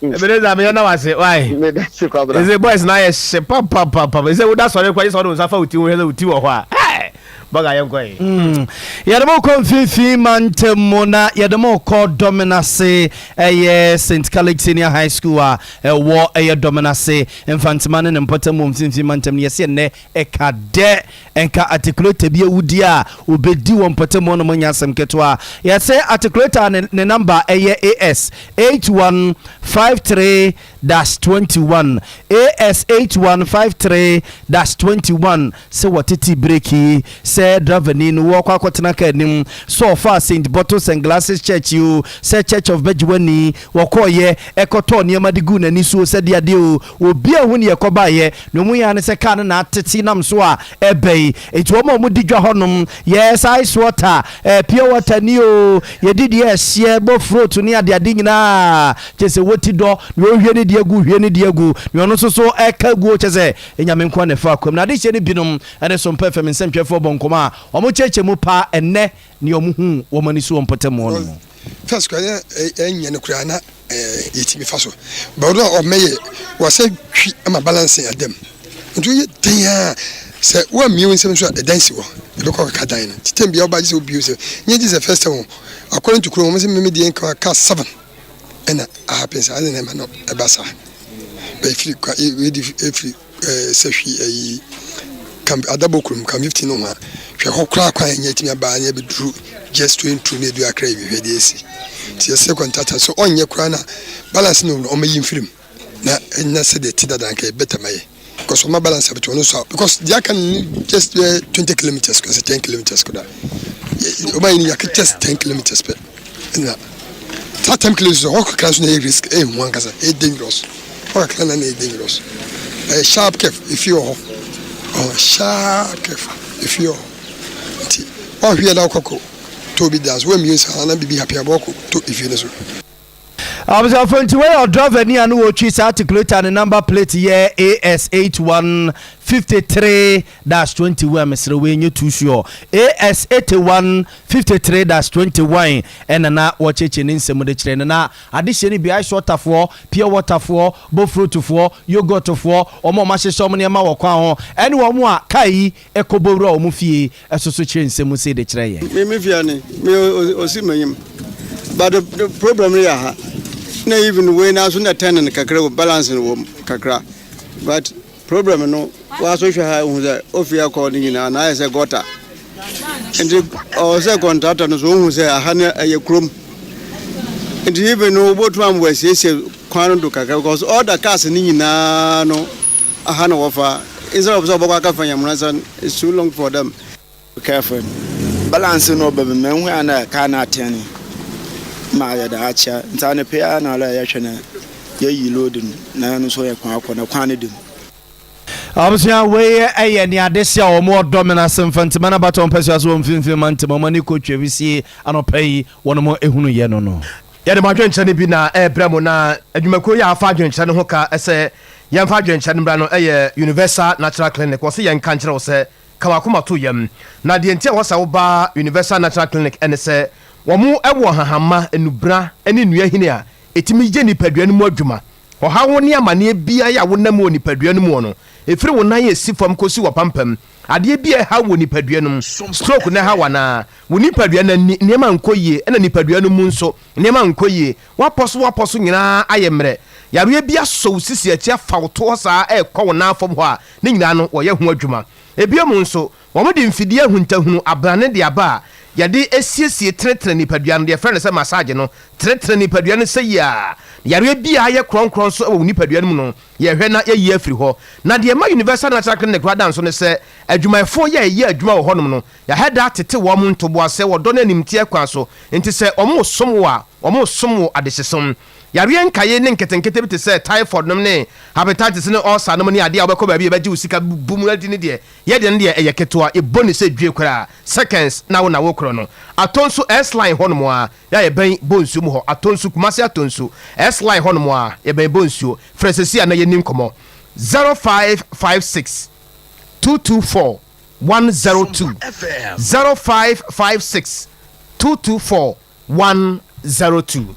Ebenezer meyɛ na wase why? Ɛsɛ boys na ayɛ hye papapapa. Ɛsɛ woda sɔre kora gye sɛ wode wo nsa fa wo ti ho hwɛ sɛ wo ti wɔ hɔ a. Hey! Bɔga yɛnkɔ yi.
Mm. Yɛde mo kɔ mfimfini mantam mu na yɛde mo kɔ Dɔmenase ɛyɛ St. Catholic Senior High School a ɛwɔ ɛyɛ Dɔmenase Mfantsema ne ne mpɔtam wɔ mfimfini mantam no. Yɛse ɛnnɛ ɛka dɛ nka articulator bi awudie a obedi wɔ mpɔtam hɔ nom nyɛ asɛm ketewa. Yɛse articulator a ne ne number ɛyɛ AS 8153 dash 21 AS 8153 dash 21 Sɛ wɔtete breki yi sɛ dravani no wɔɔkɔ akɔtena kaa anim, sɛ ɔfaa Saint Bottles and Glasses Church yi oo, sɛ Church of Bɛgyewanni, wɔkɔɔeɛ kɔtɔɔ nneɛma de guu n'ani so oo, sɛ deadeɛ oo, obi anhu neɛ ɛkɔbaeɛ. Nea wɔyɛɛ ara ne sɛ kaa no na atete nam so a ɛba yi. Enti wɔn a wɔdi dwa hɔnom, yes, ice water, eh, pure water ni oo, yɛdi deɛ ɛhyeɛ, bɔ fruit ne adeade nyinaa, kyerɛ sɛ wɔti dɔ, nea ɔhwie ne deɛ gu, hwie ne deɛ gu, nea ɔno nso so ɛka guo, kyerɛ sɛ Nyame nkoa na ɛfa akwam. Na adehyeɛ no binom ne Sompa FM nsɛntwerɛfoɔ bɔ nkɔmmɔ a wɔkyerɛkyerɛ mu paa ɛnnɛ nea wɔhuu wɔn ani so wɔ mpɔtam hɔ no mu.
First koraa na ɛnyɛ no koraa na yɛtumi fa so but ɔno a ɔmɛyɛ wɔsɛ twi ama balancing ada mu nti woyɛ den a sɛ woammie wo nsɛm nso a ɛdan si hɔ ɛbɛkɔ kaka dan no nti tɛm bia woba gye sɛ wobie wo nsɛm nyɛ gye sɛ first time o according to kurom wɔn sɛ meme deɛ nka ka 7 ɛna ahappen saa ɛna ɛma no ɛba saa bɛ ɛfiri kwa ɛdi ɛfiri ɛɛ sɛhwi ɛyi. Camp Adabo kurom, Camp 15 no ho a, hwɛ hɔ koraa kwan a ɛnyɛ atumi aba ne abɛduru just 22 ne adu Accra yi hwɛ deɛ asi. Nti yɛsrɛ contractor sɛ ɔnyɛ koraa na balance no ɔmmɛyi mfiri mu na ɛnyɛ sɛdeɛ ɛte dada anka ɛbɛtɛ ma yɛ. Because ɔma balance abɛto ɔno so a because deɛ aka no just 20 kilometers kora sɛ 10 kilometers koraa ɔma yi no yɛaka just 10 kilometers pɛ ɛna saa 10 kilometers hɔ kakra nso na ɛyɛ risk, ɛyɛ hu ankasa, ɛyɛ dangerous hɔ kakra na ɛyɛ dangerous. Ɛyɛ sharp curve ɛfie wɔ hɔ, ɔhɔ sharp curve ɛfie wɔ hɔ, nti wɔahwɛ yɛ na wokɔkɔ tɔ bi da so wɔmmie saa na biribi happy abɔ kɔ tɔ efie no so.
Abusuafo, nti wei yɛ ɔdrɔva ni a no wɔtwi saa articulator ne number plate yɛ AS 8153 dash 21. Mesrɛ, wei nyɛ too sure. AS 8153 dash 21 ɛna na wɔkyerɛkyerɛ ne nsɛm de kyerɛ no na adehyɛ no bi ice waterfoɔ, pure waterfoɔ, bofrotofoɔ, yogurtfoɔ, wɔn a wɔahyehyɛ wɔn nneɛma wɔ kwan ho ɛne wɔn a kaa yi ɛkɔbɔ wura wɔn fie ɛso so kyerɛ nsɛm sei de kyerɛ yɛn.
Me fia ni me osi m'enyim, but the problem no yɛ ha na even wei na so na turn no kakra wɔ balance no wɔ mu kakra, but problem no waso hwɛ ha ehu sɛ ofi akɔ ne nyinaa na ayɛ sɛ gutter, nti ɔwɔ sɛ contractor no so ohu sɛ aha no ɛyɛ kurom, nti even no wobotum am wɔ asiesie kwan no do kakra because all the cars ne nyinaa no aha na wɔfa instead of sɛ ɔbɛkɔ aka Nyamuna. It's too long for them.
Careful balance no ɔba bi mɛ nhu a na kaa na atɛn ma yɛde akyɛ, nti anɔpɛ yi ara na ɔlɛ yɛhwɛ no yɛyi load no na ɛno nso yɛ kwan akɔ na kwan no di mu.
Abusua, wei yɛ nea adehye a wɔn wɔ Dɔmena ase Mfantsima no abatɔ mpasua so wɔ mfimfini mantam a wɔn ani kɔ Twewisie anɔpa yi wɔn ehunu yɛ no.
Yɛde mo adwenkyerɛ no bi na ɛrebrɛ mo, na adwumakuo yi a afa adwenkyerɛ no ho ka sɛ yɛmfa adwenkyerɛ no mmra no yɛ Universal Natural Clinic. Wɔse yɛnka nkyerɛ wo sɛ ka w'akoma to yam. Na deɛ nti a ɛwɔ sɛ woba Universal Natural Clinic ne sɛ wɔn wɔ nhahamma, nnubena ne nnua hini a ɛtumi yɛ nipadua no mu adwuma. Ɔhaw ne amaneɛ biara a wonam mu wɔ nipadua no mu no, ɛfiri wo nan a ɛsi fam kɔsi w'apampam, adeɛ bi a ɛhaw wɔ nipadua no mu, stroke na ɛhaw anaa, wo nipadua no ani nneɛma nkɔ yie, ɛna nipadua no mu nso nneɛma nkɔ yie, woapɔ so woapɔ so nyinaa ayɛ mmerɛ, yareɛ bi asɔ wo sisi akyi afa wo toɔ saa ɛrekɔ wo nan fam hɔ a, ne nyinaa no wɔyɛ ho adwuma. Ebio mu nso, wɔde mfidie ahuntahunu abrane de aba a yɛde siesie tenetene nipadua no, deɛ yɛfrɛ no sɛ massage no, tenetene nipadua no sɛ yie a, yareɛ biara ayɛ korɔnkorɔn nso wɔ wo nipadua no mu no, yɛhwɛ na yɛyi afiri hɔ. Na deɛ ɛma Universal Natural Clinic koraa da nso ne sɛ, adwumayɛfoɔ yi a ɛyɛ adwuma wɔ hɔnom no, yɛahɛ da atete wɔn ntoboaseɛ wɔ dɔ ne animteɛ kwan so, nti sɛ wɔresom wo a, wɔresom wo adehyesom. Yareɛ nkaeɛ ne nketenkete bi te sɛ typhoid nom ne hepatitis ne ulcer nom ne adeɛ a wobɛkɔ baabi a yɛbɛgye wo sika bu mu adi ne deɛ, yɛ deɛ no deɛ ɛyɛ ketewa, yɛbɔ no sɛ due koraa, seconds na wo na wokorɔ no. Atonsu S-line hɔ nom ara, yɛ a yɛbɛn Bonsu mu hɔ, Atonsu, Kumasi Atonsu, S-line hɔ nom ara, yɛbɛn Bonsuo. Frɛ seesei a na yɛnni nkɔmmɔ. 0556 224 102, 0556 224 102.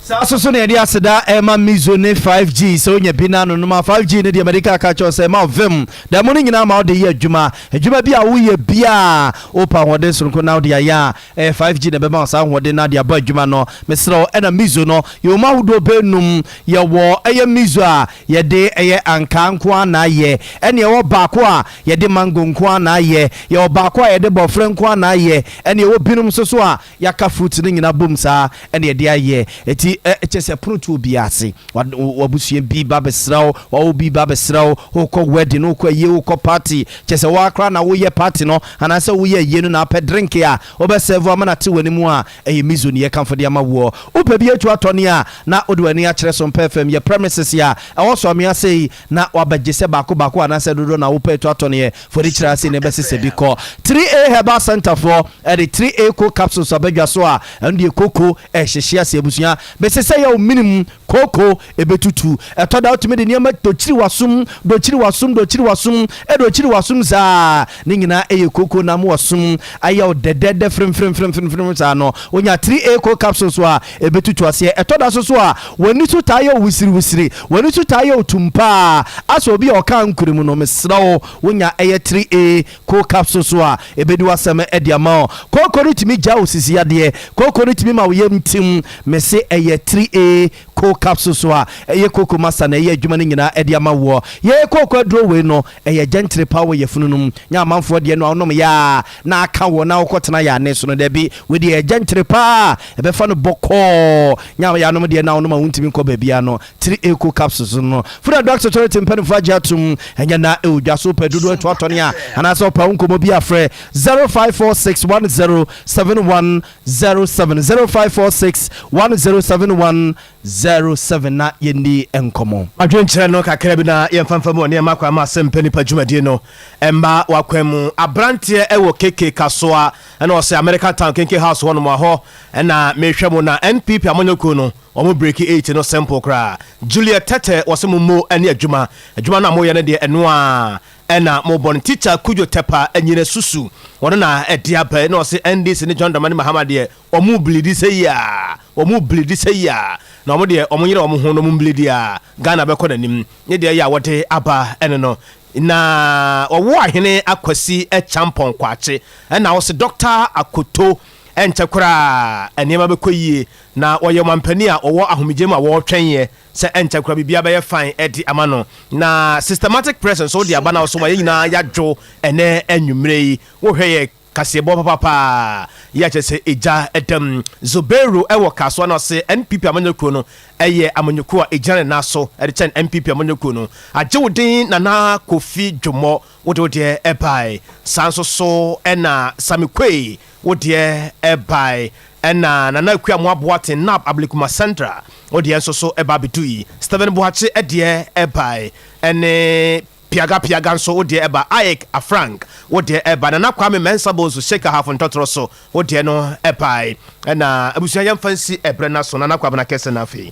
Saa nso so na yɛde aseda ɛma Mizo ne 5G sɛ wonya bi na anonom a. 5G no deɛ madi kan aka kyerɛ wo sɛ ɛma wo vim da mu no nyinaa ma wode yɛ adwuma. Adwuma bi a woyɛ biara wopɛ ahoɔden sononko na wode ayɛ a, ɛyɛ 5G na ɛbɛma wo saa ahoɔden no ade abɔ adwuma no. Mesrɛ wo, ɛna Mizo no yɛwɔ mu ahodoɔ bɛnum. Yɛwɔ ɛyɛ Mizo a yɛde ɛyɛ ankaa nko ara na ayɛ, ɛne ɛwɔ baako a yɛde mango nko ara na ayɛ, yɛwɔ baako a yɛde bɔfrɛ nko ara na ayɛ, ɛne ɛwɔ binom nso so a yɛaka fruit no nyinaa bom saa ɛna yɛde ayɛ. Eti ɛ kyɛ sɛ pono to obiara ase. W'abusua bi ba bɛsra wo, w'awo bi ba bɛsra wo, wokɔ wedding, wokɔ ayie, wokɔ party, kyɛ sɛ woara koraa na woyɛ party no anaasɛ woyɛ ayie no na apɛ drink a wobɛ serve ama no ate w'anim a, ɛyɛ Mizo ne yɛkamfo de ama woɔ. Wopɛ bi atu atɔ ne a, na wode w'ani akyerɛ Sompa FM, yɛ premises a ɛwɔ Soame ase yi, na wabɛgye sɛ baako baako anaasɛ dodoɔ na wopɛ atu atɔ neɛ fori kyerɛ ase na ɛbɛsesɛ bi kɔ. 3A Herbal Centre foɔ ɛde 3A Co capsules aba dwa so a ɛno deɛ koko ɛhyehye ase abusua bɛsesɛ yɛ wo menem koko ɛbɛtutu. Ɛtɔ da wotumi de nneɛma dokyiri w'asom dokyiri w'asom dokyiri w'asom ɛdokyiri w'asom saa ne nyinaa ɛyɛ koko na ama w'asom ayɛ wo dɛdɛɛdɛ fremfremfremfrem saa no wonya 3A Co capsules a Ɛbɛtutu aseɛ. Ɛtɔ da nso so a, w'ani so taa yɛ wo wisiriwisiri, w'ani so taa yɛ wo tumm pa ara, asɛ obi a ɔka ankorɛ mu no, mesrɛ wo, wonya ɛyɛ 3A Cold Capsule so a, ɛbɛdi w'asɛm de ama wo. Kooko no tumi gyaa wo sisi yadeɛ, kooko no tumi ma wo yam tim, mese ɛyɛ 3A. Eco capsule so a ɛyɛ Koko Masa na ɛyɛ adwuma no nyinaa ɛde ama woɔ. Yɛyɛ koko aduro wei no, ɛyɛ gentile paa wɔ yafunu no mu. Nyɛ amanfoɔ deɛ no a wonom yɛ a na aka wo na wokɔtena yɛ ane so no, dabi, wei deɛ ɛyɛ gentile paa, ɛbɛfa no bɔkɔɔ. Nyɛ yɛanom deɛ no a wonom a wontumi nkɔ baabiara no. 3 Eco capsules no, Food and Drugs Authority mpanimfoɔ agye atom, ɛnyɛ na ɛwɔ dwa so. Wopɛ dodoɔ atu atɔne a, anaasɛ wopɛ wo nkɔmmɔ bi afrɛ 0546 1071 07, 0546 1071 07 na yɛnni nkɔmmɔ.
Adwenkyerɛ no kakra bi na yɛmfamfa mu wɔ nneɛma kwan ma asɛm nipa dwumadie no ɛmba wakwan mu. Aberanteɛ ɛwɔ Keke Kasoa ɛna ɔsɛ American Town Kenke House hɔ nom ahɔ ɛna mehwɛ mu na NPP amanyɔkuo no wɔn break 8 no simple koraa. Juliet Tɛtɛ wɔsɛ mo mo ɛne adwuma adwuma no a moyɛ no deɛ, ɛno a ɛna mobɔ no. Teacher Kudwo Tɛpa anyina susu wɔno na ɛde aba na ɔsɛ NDC ne John Dramani Mahama deɛ, ɔmo bleed sɛ yi a, ɔmo bleed sɛ yi a, na ɔmo deɛ ɔmo nyere ɔmo ho no, ɔmo bleed a, Ghana bɛkɔ n'anim. Ne deɛ yɛ a wɔde aba ɛno no na ɔwɔ ahene Akwasi Kyampɔn Kwakye ɛna ɔsɛ Dr Akoto, ɛnkyɛ koraa nneɛma bɛkɔ yie na wɔyɛ ɔmampanin a ɔwɔ ahomegye mu a wɔretwɛn yɛ sɛ ɛnkyɛ koraa biribiara bɛyɛ fine ɛde ama no. Na Systematic Press nso de aba na ɔso ma yɛn nyinaa yɛadwo ɛnɛ anwummerɛ yi. Wohwɛ yɛ kaseɛbɔ papapaa yɛ akyɛ sɛ ɛgya ɛdam. Zobero ɛwɔ Kasoa na ɔse NPP amanyɔkuo no ɛyɛ amanyɔkuo a ɛgyina ne nan so ɛde kyɛn NPP amanyɔkuo no. Agye wo din Nana Kofi Dwomɔ, wode wo deɛ ɛbae. Saa nso so ɛna Sami Kwei, wo deɛ ɛbae. Ɛna Nana Akua Moaboate Nab Ablekuma Central, wo deɛ nso so ɛba abɛdu yi. Stephen Boakye ɛdeɛ ɛbae, ɛne Piaga Piaga nso wo deɛ ɛba. Ayek Afrank, wo deɛ ɛba. Nana Kwame Mɛnsa Bonsu Sheka Hafo Ntɔtorɔ so, wo deɛ no ɛbae. Ɛna abusua, yɛmfa nsi ɛberɛ no so. Nana Kwabena Kɛse no afei.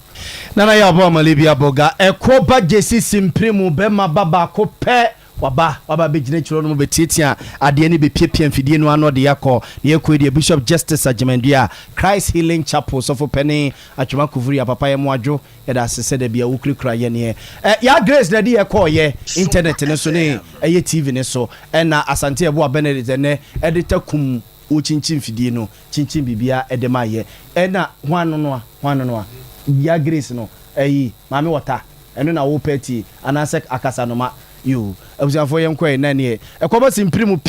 Nana yɛ ɔbɔ amale bi abɔga ɛkɔ ba gyesi simpiri mu bɛma ba baako pɛ waba waba bɛgyina akyirɛ no mu bɛtiatia adeɛ no, bɛpiapia mfidie no ano de akɔ na yɛkɔ deɛ. Bishop Justice Agyemandua, Christ Healing Chapel sɔfo pɛne Atwoma Kofori apapa, yɛ moadwo, yɛda ase sɛ da bia wokurakura yɛneɛ ya Grace na de yɛkɔɔyɛ internet ne so ne ɛyɛ TV ne so. Ɛna Asante Ɛboa Benedict ɛnɛ ɛde ta kum wokyinkyin mfidie no, kyinkyin biribia ɛde ma yɛ. Ɛna hwan no no a, hwan no no a, ya Grace no ɛyi maame wɔta ɛno na wopɛ tie anaasɛ akasanoma yo. Abusuafoɔ, yɛnkɔɛ na neɛ ɛkɔba simpiri mu.